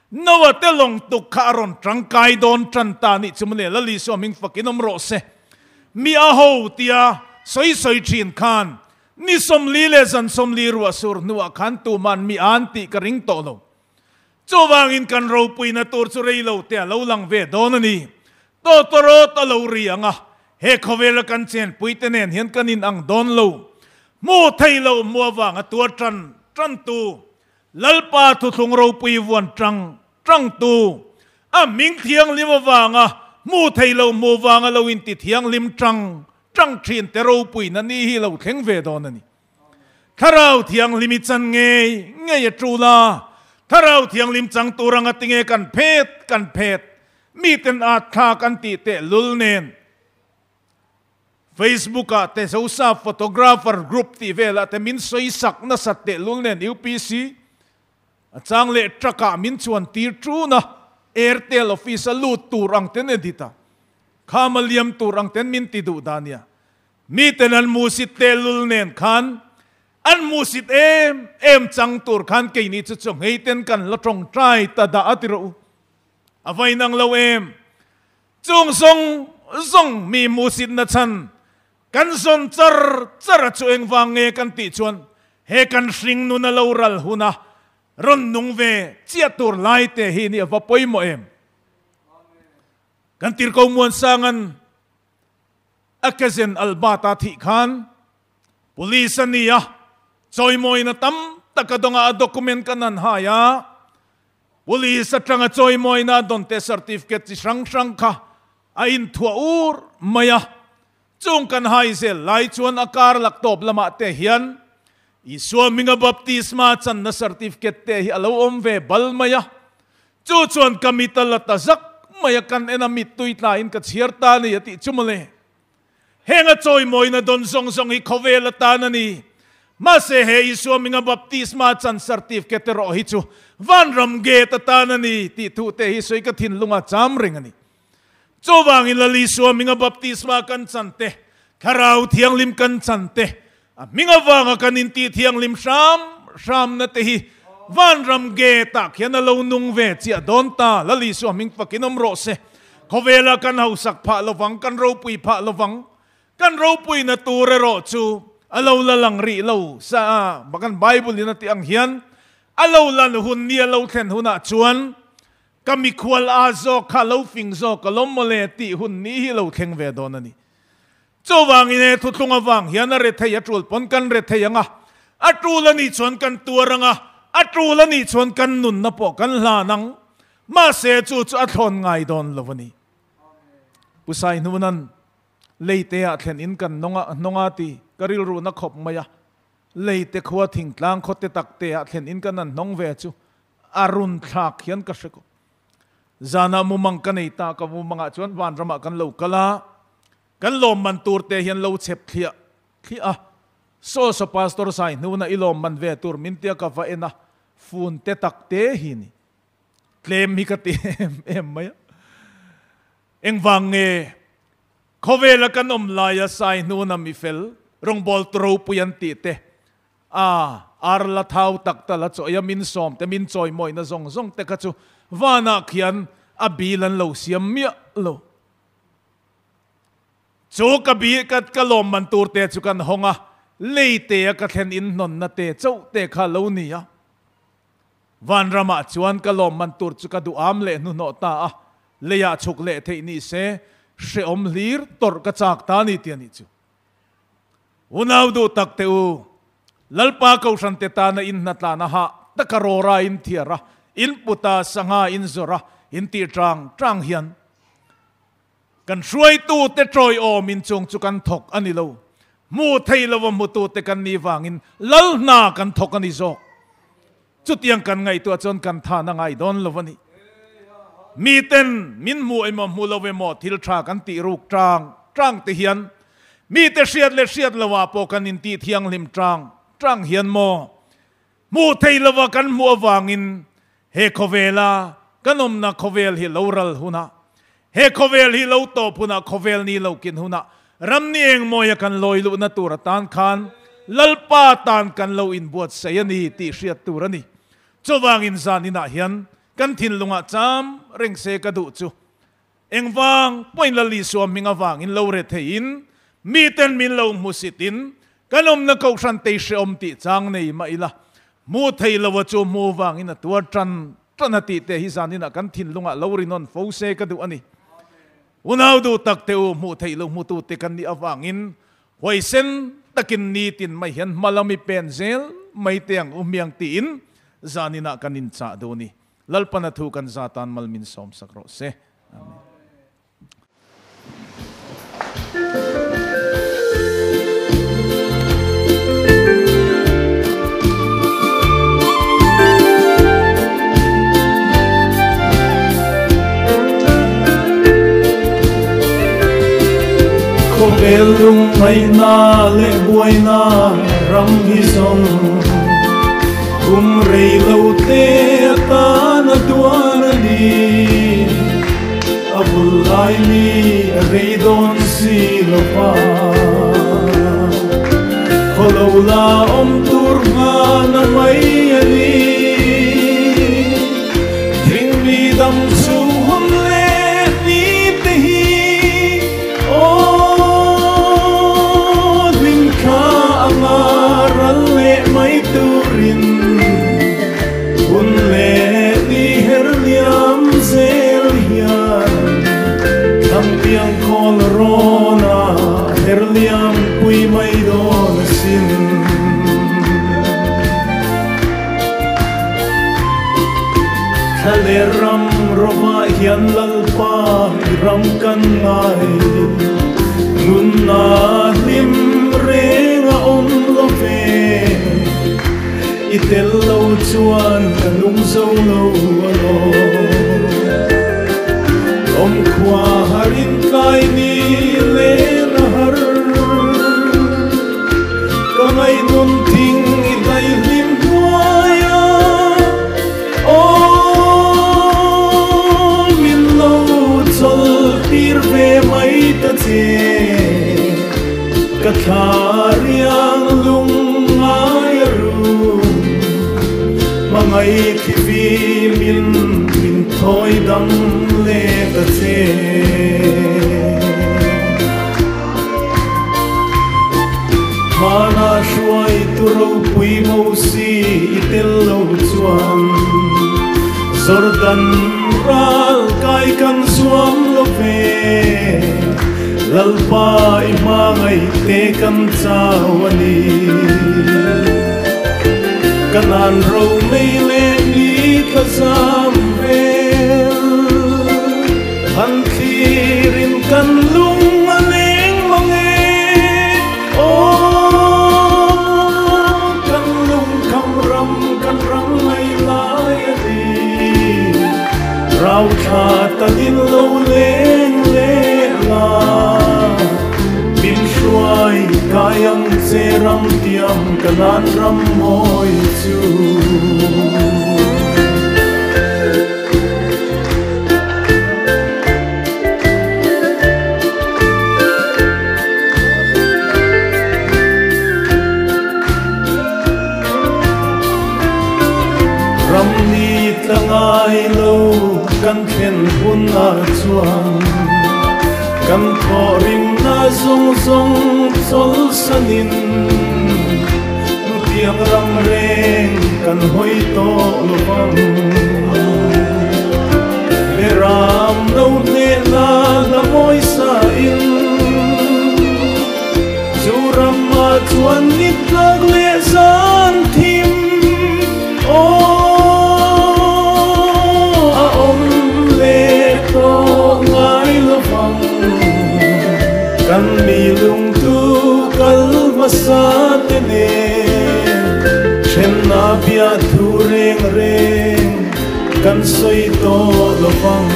Noah te lawng tuk kha a rawn tangkai dawn tan ta nih chu mawle Lal Isua hming fakin awm rawh se. Mi a ho tia sawi sawi thin khan ni 40 leh zan 40 ruah sur hnuah khan tuman mi an tih ka ring tawh lo. Chuvangin kan ropuina tur chu rei lo te a lo lang ve dawn a ni. Tawtawrawt a lo ri ang a, he khawvela kan chenpui te nen hian kan inang dawn lo. Hmu thei lo hmu avanga tuar tan tantu, Lalpa thuthlung ropui vuan tang tangtu, a hming thianghlim avanga hmu thei lo hmu vanga lo inti thianghlim tang tang thin te ropuina ni hi lo thleng ve dawn a ni. Thlarau Thianghlim i chan ngei ngei a tul a, Thlarau Thianghlim chang tur anga tinge kan phet kan phet, miten at thla kan tih teh lul nen. Facebook ah te Zosa Photographer Group tih velah te min sawi sak nasat teh lul nen UPC a chang leh truck ah min chuan tir tun a, Airtel office a lut tur ang ten edit a, kham a liam tur ang ten min ti duh dan nia. Miten an musit teh lul nen khan. An hmuhsit em em chang tur khan keini chu chaw nghei ten kan la tawngtai ta dah a ti rawh u. A va inang lo em? Chung zawng zawng mi hmuhsitna chhan kan zawn char char a chu engvang nge kan tih chuan he kan hring nun a lo ral hun a rawn nung ve chiah tur lai te hi ni a va pawimawh em? Kan tirko Muansangan a kezen Albert-a thih khan Police a ni a, chawimawina tam tak a dawng a, a document kan han hai a, Police atanga chawimawina a dawn te certificate chi hrang hrang kha a inthuah ur mai a, chung kan hai zel lai chuan a kar lak tawp lamah te hian Isua hminga baptisma channa certificate te hi a lo awm ve bal mai a, chu chuan ka mit a la ta zak mai a, kan en a mittui tlaiin ka chhiar ta a ni a tih chu mawle. Heng a chawimawina dawn zawng zawng hi khawvel atan a ni. Mahse he Isua minga baptisma chan certificate erawh hi chu vanram gate atan a ni tih thu te hi sawi ka thinlunga cham reng a ni. Chuvangin Lal Isua minga baptisma kan chan te, Thlarau Thianghlim kan chan te, a hming avanga kan intih thianghlim hram hramna te hi vanram gate ah khian a lo nung ve chiah dawn ta. Lal Isua hming fakin awm rawh se. Khawvela kan hausak phah lovang, kan ropui phah lovang. Kan ropuina tur erawh chu a lo la lang rih lo sa a, kan Bible in a tih ang hian a lo lan hun ni a lo thlen hunah chuan ka mikhual a zawk kha lo fing zawk alawm mawle tih hun ni hi lo thleng ve dawn a ni. Chuvangin he thuthlung avang hian a rethei a tul pawn kan rethei ang a, a tul a nih chuan kan tuar ang a, a tul a nih chuan kan nunna pawh kan hlan ang. Mahse chu chu a thlawn ngai dawn lo a ni. Pu Saihnunan leite ah thlen in kan nawnga hnawnga ti ka rilruhna khawp mai a, leite khua thingtlang khaw te tak te ah thlen in kan han hnawng ve chu a run thlak hian ka hre kawp. Zanah mumang ka nei ta, ka mumangah chuan vanramah kan lo kal a, Kan lawmman tur te hian lo chhep thliah thliah a, saw saw Pastor Sai hnuna i lawmman ve tur min tia ka va en a, fun te tak te hi ni. Tlem hi ka ti em em mai a. Engvang nge khawvela kan awm laia Sai hnuna mi fel rawngbawl tu ropui an tih te, a ar la thau tak tal a chawi a, min sawm te, min chawimawina zawng zawng te kha chu vanah khian a bil an lo siam miah lo. Chu ka bi ka ka lawmman tur te chu kan hawng a, lei te a ka thlen in hnawnna te chauh te kha lo ni a. Vanramah chuan ka lawmman tur chu ka duham leh hnuhnawh ta a, leiah chhuk leh theih ni se hrehawm hlir tawrh ka chak ta ni ti a nih chu. Unau duh tak te u, Lalpa Kohhran te tana in hnatlan a hah taka rawra in thiar a, in puta sangha in zawrh a, in tih tang tang hian Kan hruaitute ṭawiawm in chung chu kan thawk a ni lo. Hmu thei lova hmutute kan nih vangin lal hna kan thawk a ni zawk. Chutiang kan ngaihtuah chuan kan than a ngai dawn lo a ni. Miten min hmu emaw hmu lo emaw thil ṭha kan tih ruk ṭang ṭang te hian mite hriat leh hriat loah pawh kan intih thianghlim ṭang ṭang hian maw hmuh thei lova kan hmuh avangin He khawvela kan awmna khawvel hi lo ral hunah, he khawvel hi lo tawp hunah, khawvel ni lo kin hunah, ram ni engmawia kan lawi luhna tur atan khan Lalpa tan kan lo inbuatsaih a ni tih hriat tur a ni. Chuvangin zan inah hian kan thinlungah cham reng se ka duh chu engvang pawhin Lal Isua hming avangin lo re theiin miten min lo hmusitin kan awmna kohhran tei hreawm tih chang nei mah ila Hmu thei lo a chu hmu vangin a tuar tan tan a tih te hi zaninah kan thinlungah lo rinawn fo se ka duh a ni. Unau duh tak te u, hmuh theih lo hmutute kan nih avangin huaisen takin nitin mai hian hma lam i pen zel mai te ang u hmiang tiin zaninah kan inchah duh a ni. Lalpana thu kan za tan mal min sawmsak rawh se. Amen. Khawvel lungngaihna leh buaina ram hi zawng kum rei lo te atan a tuar a ni. A bul lai mi a rei dawn si lo pa. Khaw lo la awm tur. dam chhung hun leh ni te hi aw hlim thla anga ral leh mai turin hun leh ni her liam zel hian thlang piang khawl rawn a her liam pui mai dawn asin. Thlaler ram rawah hian Lalpa i ram kan ngai, nunna hlim reng a awm lo ve. I tel lo chuan ka nung zo lo alawm. Awmkhua harin tlai ni len a har, ka ngaihnun thing i daihlim hnuai a, aw min lo chawl tir ve mai ta che, ka thla riang lung ngai a rum, hmangaih thli fim in min thawi dam leh ta che. Hmana hruai tu ropui Mosi i tel lo chuan Jordan ral kai kan zuam lo ve, Lalpa i hmangaih te kan chau a ni. Kanan ro mei leh ni tla zam vel, han thlirin kan lung a leng mang e, aw kan lung kham ram kan ram ngai lai a ni. Rau thla talin lo leng leh la, min hruai kai ang che ram tiam kanan ram mawi chu. Ram ni tla ngai lo kan thlen hun a chuan, kan thaw ring na zawng zawng chawl sanin, tiang ram reng kan hawi tawh lo vang. Le ram lo hneh la la mawi sa in, chu ram a chuan ni tlak leh zan thim, aw a awm leh tawh ngai lo vang. Kan mi lung tu kal hmasa te nen, thenna bia thu reng reng kan sawi tawh lo vang.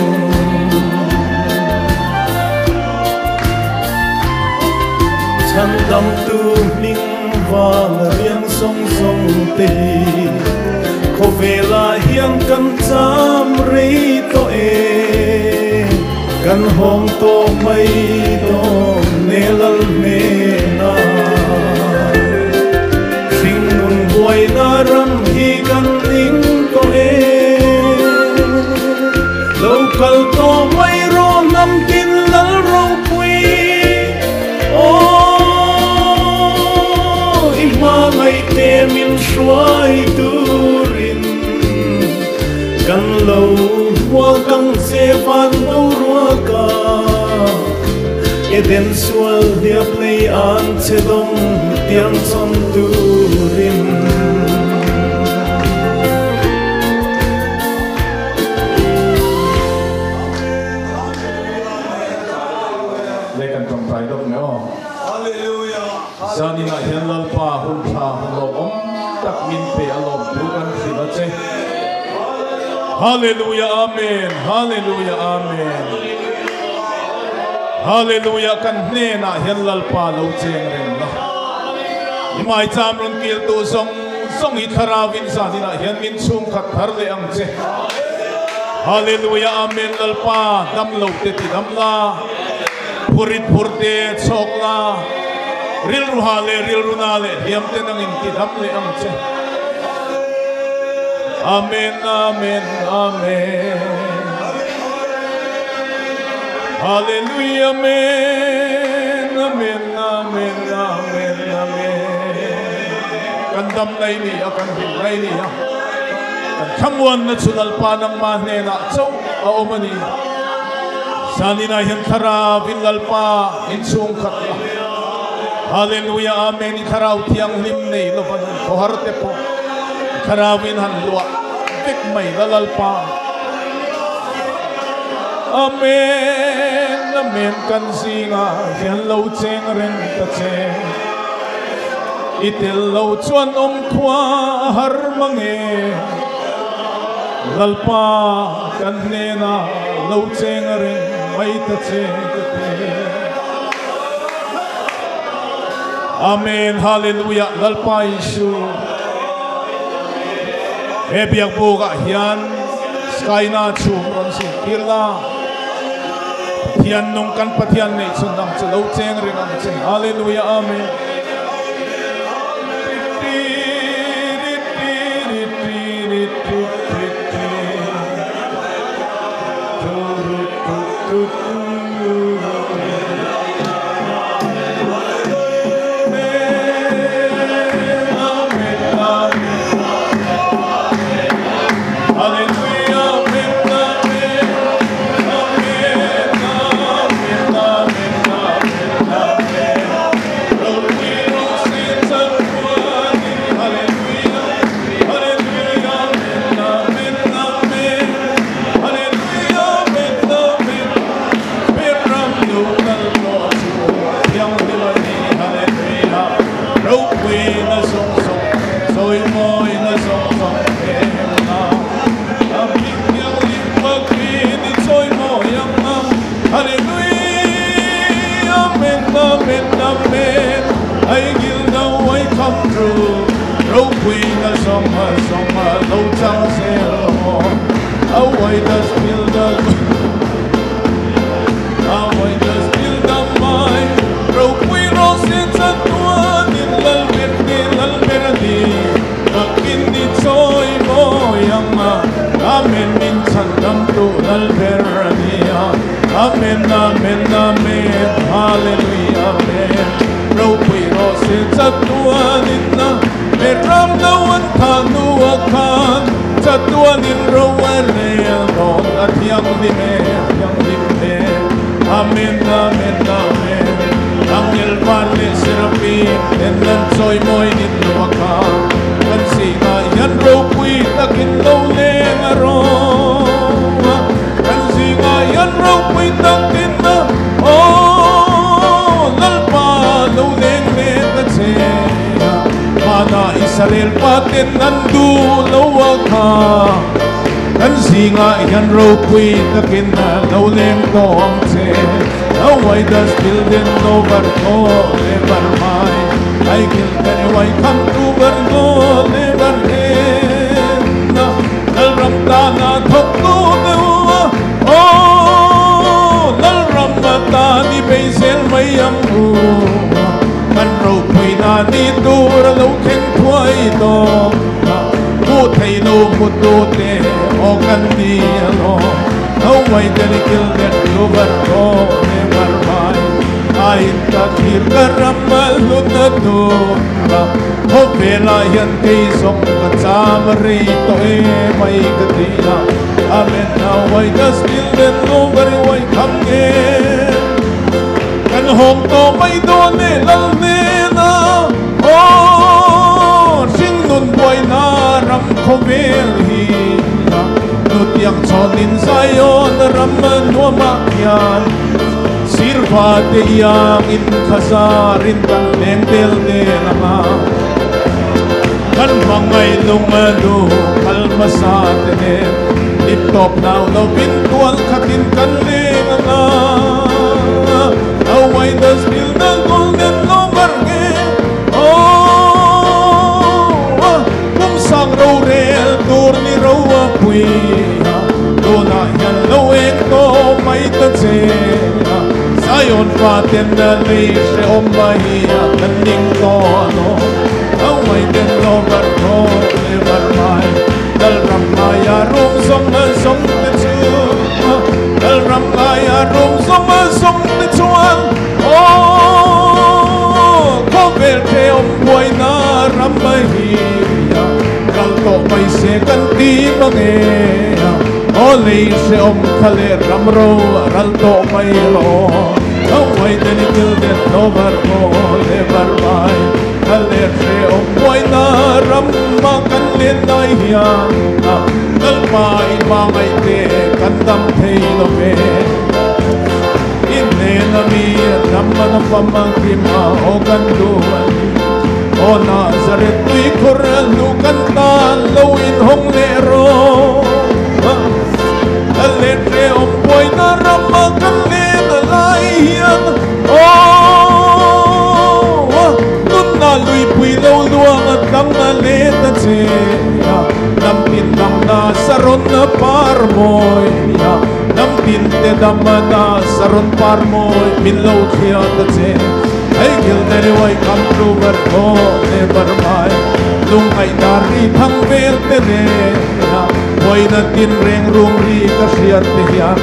Chhan dam tu hming vang riang zawng zawng te hi, khawvela hian kan cham rei tawh e, kan hawng tawh mai dawn ne lal hnena. Hring nun buaina ram hi kan ning tawh e, lo kal tawh mai rawh hnam tin lal ropui, aw i hmangaih te min hruai turin, kan lo hmual kang che van boruak a, Eden sual hliap lei an che dawng tiang chawn turin. Le kan tawngtai dawk mai aw. Zaninah hian Lalpa hun tha hun lawmawm tak min pe a lawm thu kan hrilh a che. Hallelujah Amen Hallelujah Amen Hallelujah kan hnenah hian Lalpa lo cheng reng la. I maicham rawn kil tu zawng zawng hi thlarauin zaninah hian min chhungkhat thar leh ang che. Hallelujah Amen Lalpa dam lo te ti dam la, phurit phur te chhawk la, rilru ha leh rilru na leh hliam te nangin ti dam leh ang che. Amen Amen Amen. Hallelujah, amen, amen, amen, amen, amen. Kan dam lai ni a, kan hlim lai ni a, kan thlamuanna chu Lalpa nangmah hnenah chauh a awm a ni. Zaninah hian Thlarauin Lalpa inchhung khat la. Hallelujah, amen. I Thlarau Thianghlim nei lova nun khawhar te pawh i Thlarauin han luah vek mai la Lalpa. Amen Amen kan zingah hian lo cheng reng ta che. I tel lo chuan awm khua a har mang e. Lalpa kan hnenah lo cheng reng mai ta che ka ti. Amen Hallelujah Lalpa Isu he biakbukah hian Skyna chhum rawn zin tir la, Pathian nung kan Pathian neih chhun ang che lo cheng reng ang che. Hallelujah Amen. se kan ti mange o lei se om khale ram ro ral to mai ro awai den kil den over go never mai khale se om boi na ram ma kan len nai hian nal pai ma ngai te kan dam thei lo ve in ne na mi dam na pama krima o kan du o Nazareth tui khur lu kan ta lo in hong le ro le tre om boi na ram ma kan len lai hian o nun na lui pui lo luang tang na le ta che nam tin dam na saron na par moi ya nam tin te dam na saron par moi min lo thia ta che ai gil te ri wai kam tru bar ko never mai lung ai dar ri thang vel te ne na moi na tin reng rum ri ka hriat te hian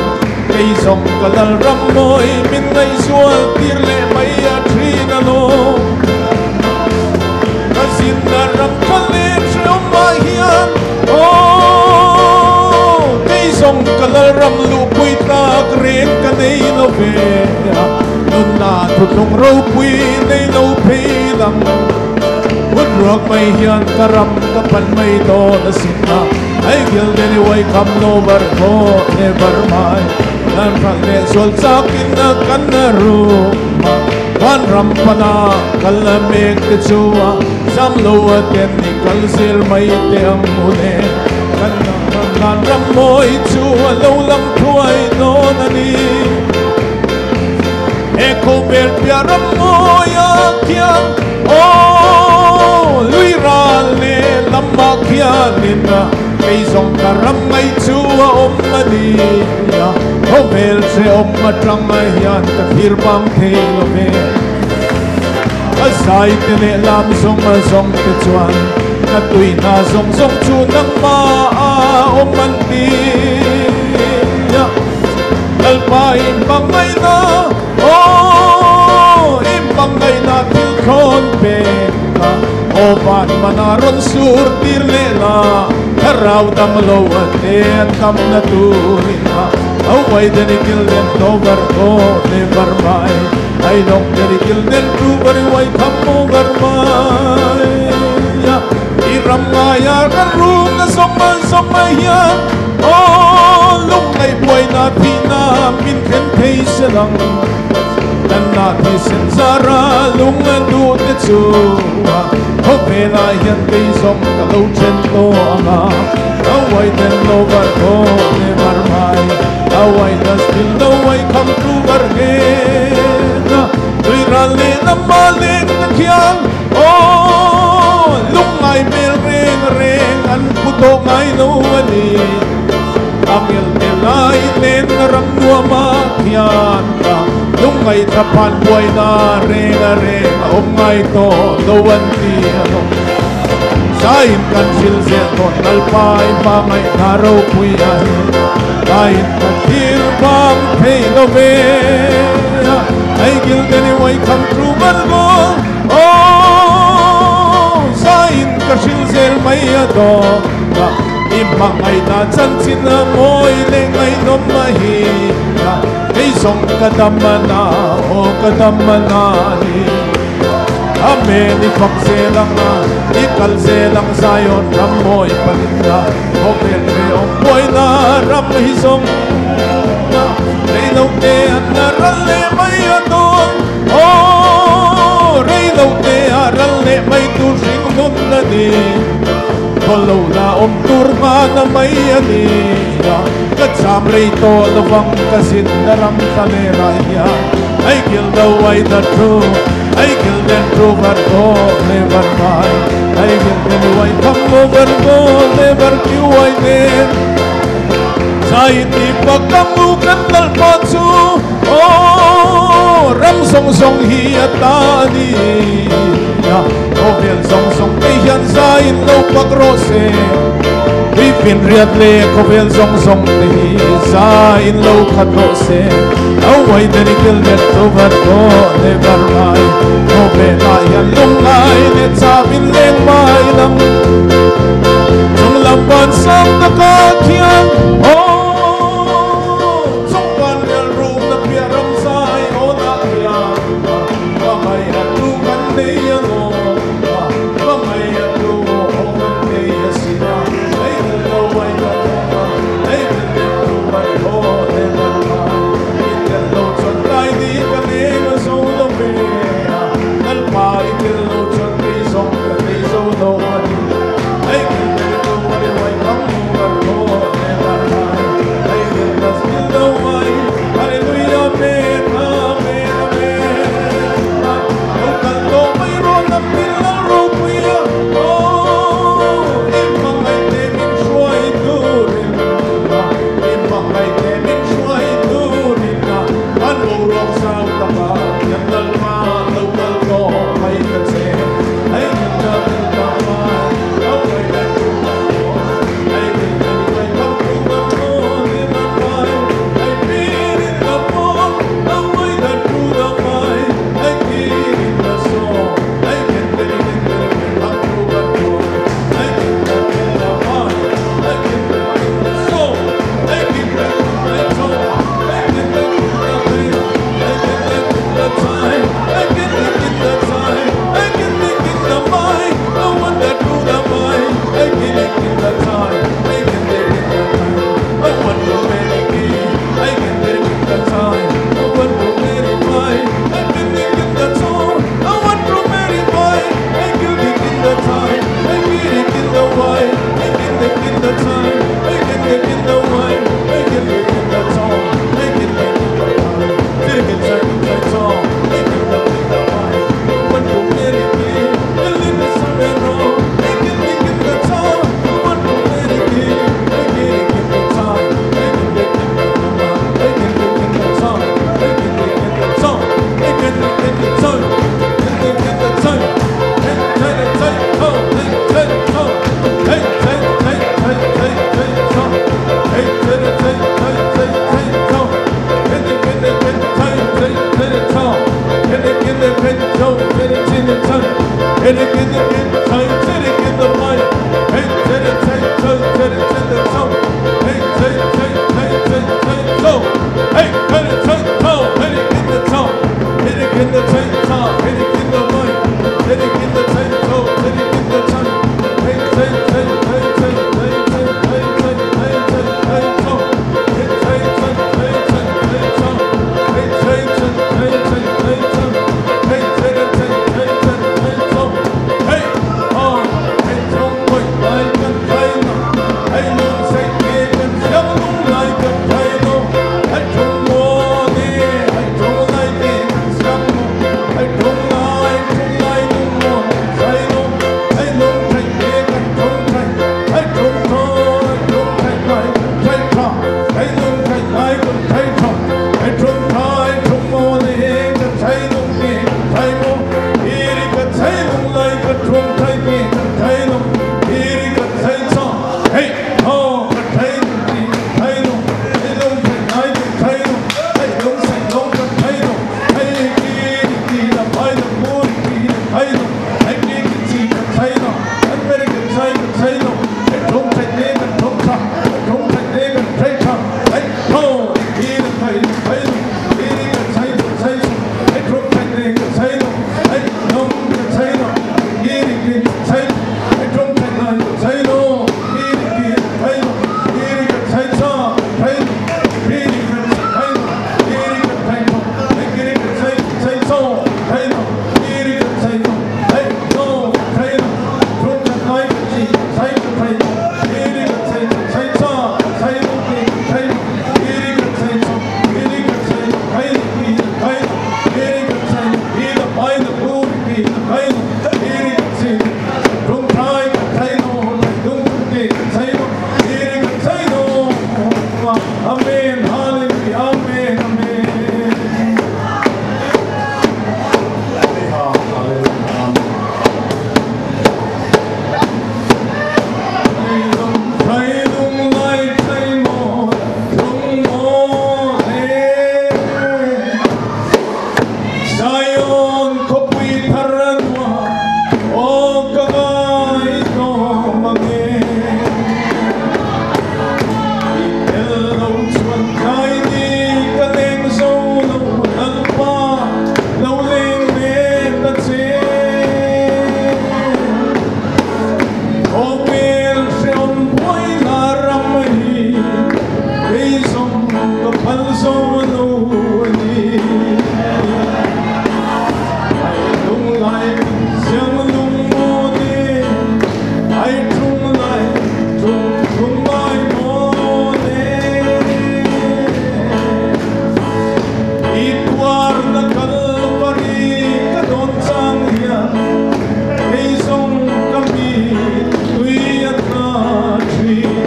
kei zong ka lal ram moi min ngai zual tir le mai a thin a lo ka zin na ram ka le threom ma hian o kei zong ka lal ram lu pui tak reng ka nei lo ve nun na thu tlung ro pui nei lo phei lam Wood rock mai hian ka ram ka pan mai to na sin na ai gil den wai kam no bar ko never mai nan phang le sol chak in na kan na ru ma van ram pana kal na mek te chuwa sam lo a ten ni kal zel mai te ang mu ne kan na kan ram moi chuwa lo lam thuai no na ni e ko vel pia ram moi a khiang o lui ra le lam ma khian in na kei zong ka ram mai chu a om ma ni ya ho vel se om ma tang ma hian ka thir bang thei lo ve a zai te le lam zong a zong te chuan na tui na zong zong chu nang ma a om man ti ya lal pa in bang mai na o in bang mai na thil khon pe ka o van manaron sur tir le la rau dam lo a te tam na turin ha awai den kil den over go never mai ai dong den kil den tu bari wai kham over mai ya i ram nga ya kan rum na som ma som ma ya o lung ngai buai na thi na min khen thei se lang tan na thi sen zara lung an du te chu ho ve la hian kei zong ka lo chen to anga awai den lo var ko never mai awai da still no way come to var ge na tui ra le na ma le na khiang o lung ngai mel reng reng an pu to ngai no ani angel te lai nen ram nua ma khian ta lung ngai thapan buai na reng a reng a om ngai to lo an ti ano sain kan sil zel ton nal pai pa ngai na ro pui a hi sain kan thir bang thei lo ve ai gil den wai kham tru man go o sain ka sil zel mai a do im mang ai na chan chin na moi le ngai nom ma hi na ei song ka dam na o ka dam na ni amen i phak se lang na i kal se lang zion ram moi panin na o bel re om moi na ram hi song na rei lo te an na ral le mai a to o rei lo te a ral le mai tu ring nun na ni Follow na om tur ma na mai ani ya ka cham rei to lo wang ka zin na ram ta le ra ya I kill the white the true I kill them true but go never mai I kill them white come over go never kill white then sai ti pa kam u kan lal pa chu o ram song song hi ata ni ya o vel song song te hian zai lo pak ro se vi pin riat le ko vel song song te hi zai lo khat ro se au wai den kil det over go never mai o ve la yan lung ai le cha bin leng mai lam chung Lamban sang taka khian oh chung van rial rum na pia ram sai o na khian ma mai a tu kan nei a ngo ma mai a tu o kan nei a sina ai lo wai ka ma ai te tu mai o te ma i te lo chon lai ni ka ne ma so lo me nal pa i te lo chon ni song ka ni so lo ma ni ai te tu mai wai kam mu ka o te ma ai te las lo wai hallelujah amen amen amen lo kal to mai ro na pil la ro puia oh i mangai te min shuai turin i mangai te min shuai turin an lo rok sao ta pa yan dal ma lo kal to mai ta che ai ta ta ma au mai ta tu ai te mai kam tu ma no ni ma mai ai pirin la pon au mai ta tu da mai ai kirin la so ai ken te ni ken te ni kam tu ma no ai ken ta ta mai ai ken ta la so ai ken ta mai so ai ken ta ta mai ai ken ta ta tai ai ken ta ta tai ai ken ta ta mai I want that to the mai ai ken ta tai ai ken ta ta I want to marry me ai ken ta tai I want to marry my I ken ta ta I want to marry my I ken ta tai I ken ta wai I ken ta tai I ken ta wai I ken ta ta I ken ta tai I ken ta ta I ken ta ta mai I want to marry me I live in Sorrento I ken ta ta I want to marry me I ken ta ta I ken ta ta I ken ta ta I ken ta ta I ken ta ta I ken ta ta Amen, hallelujah, amen, amen. Zion kopui tharanwa o ka ngai to mange. Kei zawng ka phal zo lo a ni. Ai lunglai kan siang lung mawn e, ai ṭhunglai ṭhung ṭhung ngai mawn e. I tuarna Kalvari ka dawn chang hian kei zawng ka mit tui a tla ṭhin.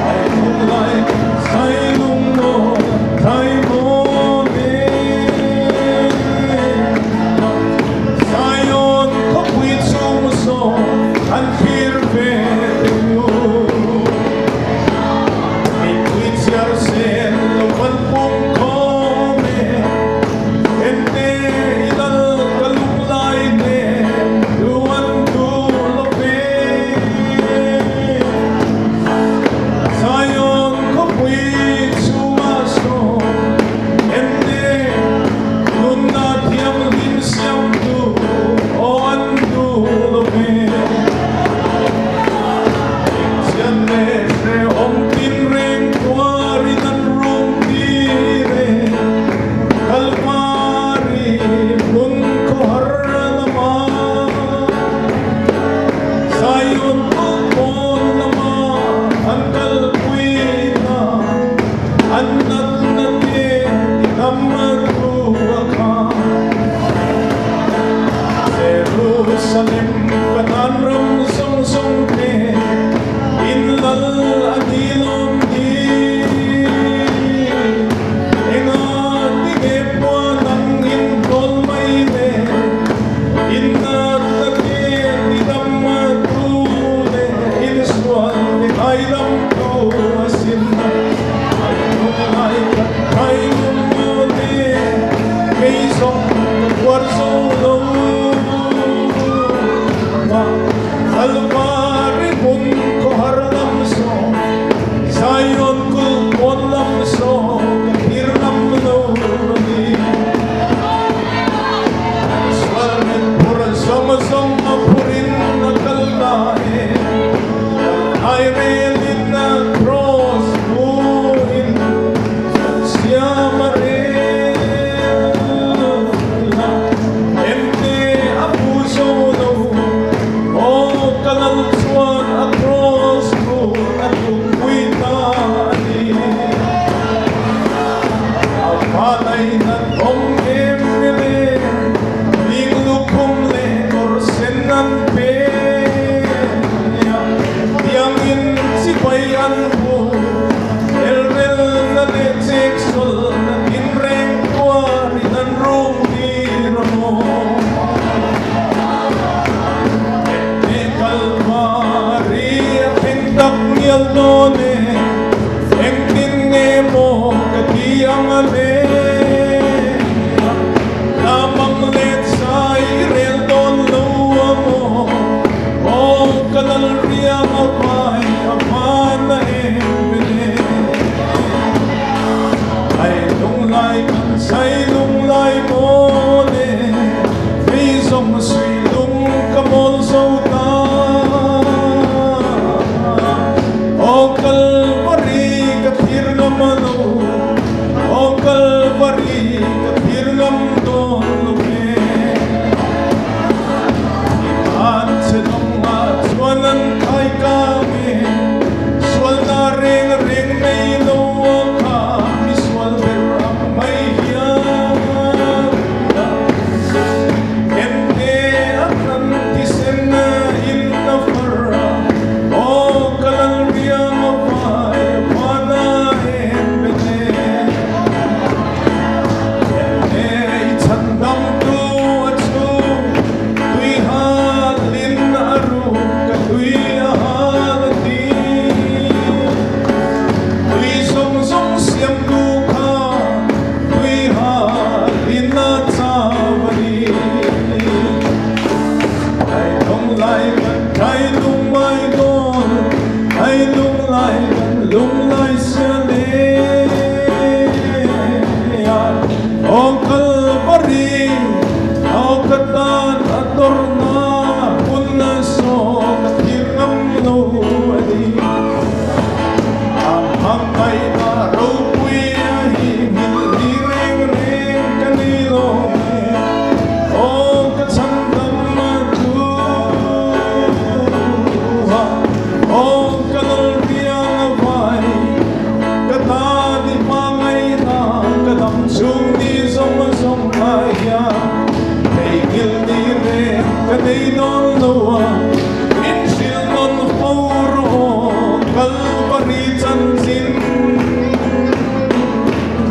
Ai lunglai kan sai lung mawn thai mawn e. Zion khawpui chhung saw an thlir ve teh u. Mipui chhiar sen lo van pum khawm e. Ente i lal ka lunglai nen thu an duh lo ve. Zion khawpui chhungah saw ente nunna thianghlim siamtu aw an duh lo ve. Engchian leh hrehawm tinreng tuarin an rum tir e. Kalvari hmun khawhar lama Zion kulhpawn lama an kalpui hna an natna te tidam thu a kha. Jerusalem Kanan ram zawng zawng te in lal a ni lawm ni. Enga tinge puan ang in kawl mai le in natna te tidam thu le in sual te ngaidam thu a sin. Ai lunglai khat thai lung mawn e kei zawng ka tuar zo lo. Kalvari hmun khawhar lam saw Zion kulhpawn lam saw ka thlir ngam lo a ni. Sual met phur zawng zawng a phurin a kal ta e. Kan airelin a cross hmuhin kan siam a rel a. Emte a phu zo lo aw ka lal chuan a cross hmu a tukpui ta a ni. A vanaihnat awm em mele ling lukhum leh kawr sen an pe a, tiangin chipai an hmu elrelna leh cheksawlna tinreng tuarin an rum tir a maw. Ente Kalvari a thleng tak ngial dawn e, engtin nge maw ka ti ang a le? Lamang let sai i rel dawn lo a maw? Aw ka lal riang a vai a van a em vele. Ai lunglai kan sai lunglai maw le, kei zawng sui lung ka mawl zo ta. Aw Kalvari ka thlir ngam a lo, aw Kalvari ka thlir ngam dawn lo ve. I che dawngah chuan an khai kang e, sualna reng reng nei lo a kha misual ber ang mai hian.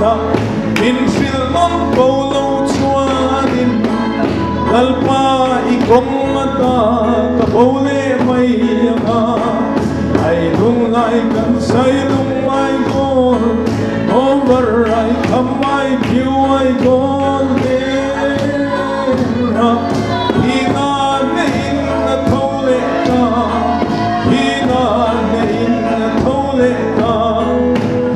na Min hrilh nawn ko lo chuanin Lalpa i kawng ata ka bo leh mai ang a Ai lunglai kan sai lunglai goal Over ai kham ai phiu ai goal der a Hi na neiin a tho leh ta Hi na neiin a tho leh ta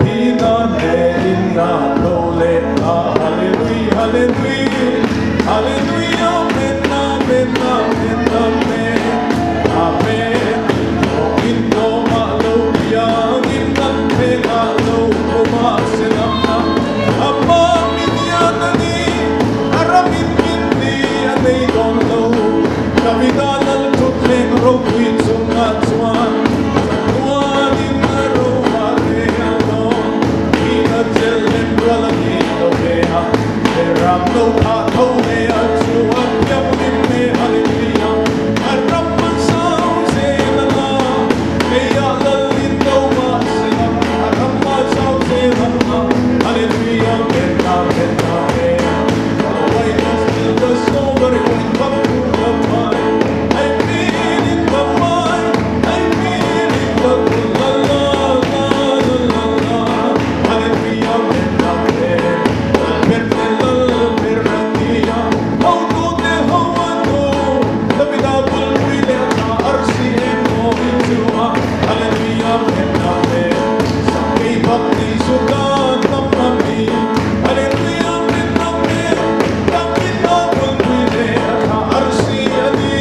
Hi na neiin a tho leh ta Hallelujah Hallelujah Hallelujah Amen Amen Amen Amen Amen Thawkin tawmah lo piangin kan phenah lo awmah se lam Ama minian a ni a ramin min ni a nei dawn lo Davida lal thutthleng ropui chungah chuan chatuanin a ro a rel dawn Hina chel lem rual a ni lo ve a Ram lo thah tho ve a chu a thianghlim ve Hallelujah A ram a zau zel a la Keiah lal in do mah se la A ram a zau zel a la Hallelujah Amen Amen Amen The white is still the snow but it will come to the pine I feel in my mind I feel in the la la la la la la Hallelujah Amen Amen Lal ber te lal ber a nia Ho tu te ho a tu Davida bul pui leh tha arsi em mawi chu a Hallelujah Amen Amen Sakei bak nei zu tan tam a mi Hallelujah Amen Amen Davida bul pui leh tha arsi a ni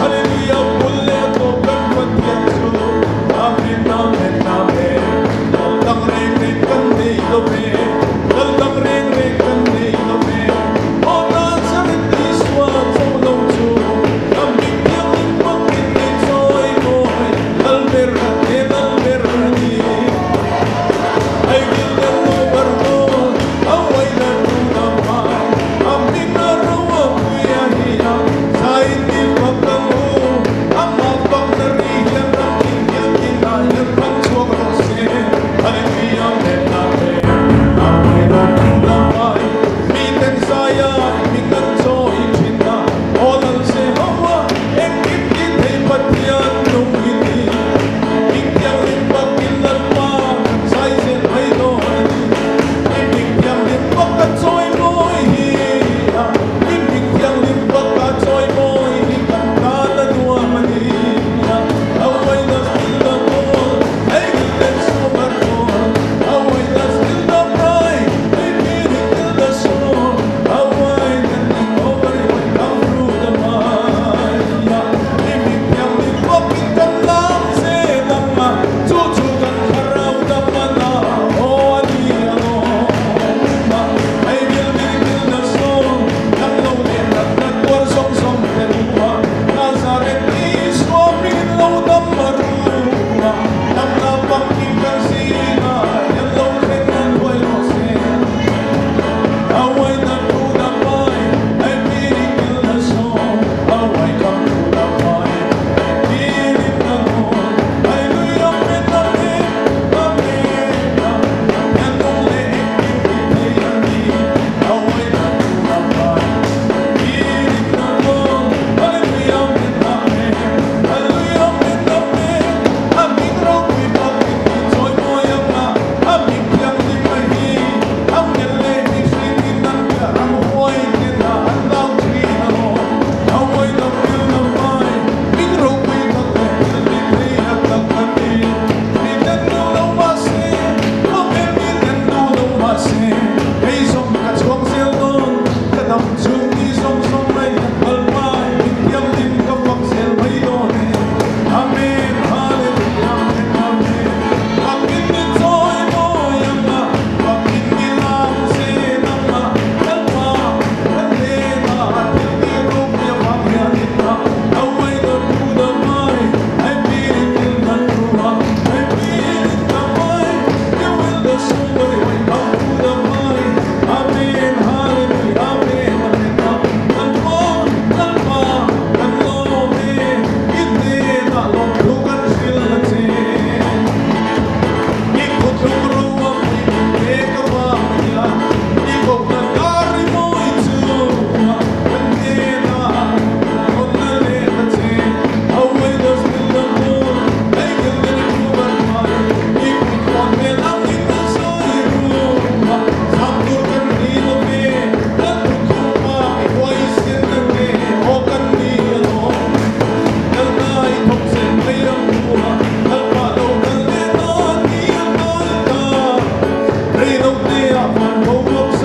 Hallelujah bul leh tawp kan Pathian chu Amen Amen Amen Lal dang reng reng kan nei lo ve Lal dang reng reng kan nei lo ve Aw Nazareth Isua cho lo chu Ram hming thianghlim hmangin nei chawi mawi Lal ber a te lal ber a ni I will the over goal a wai la tu na mai A hming a ro a pui a hi a Zai ni fak ang u Ama fak na ri hian ram tin hian tin ah hian ram chhuak rawh se Hallelujah Amen Amen. van boruak.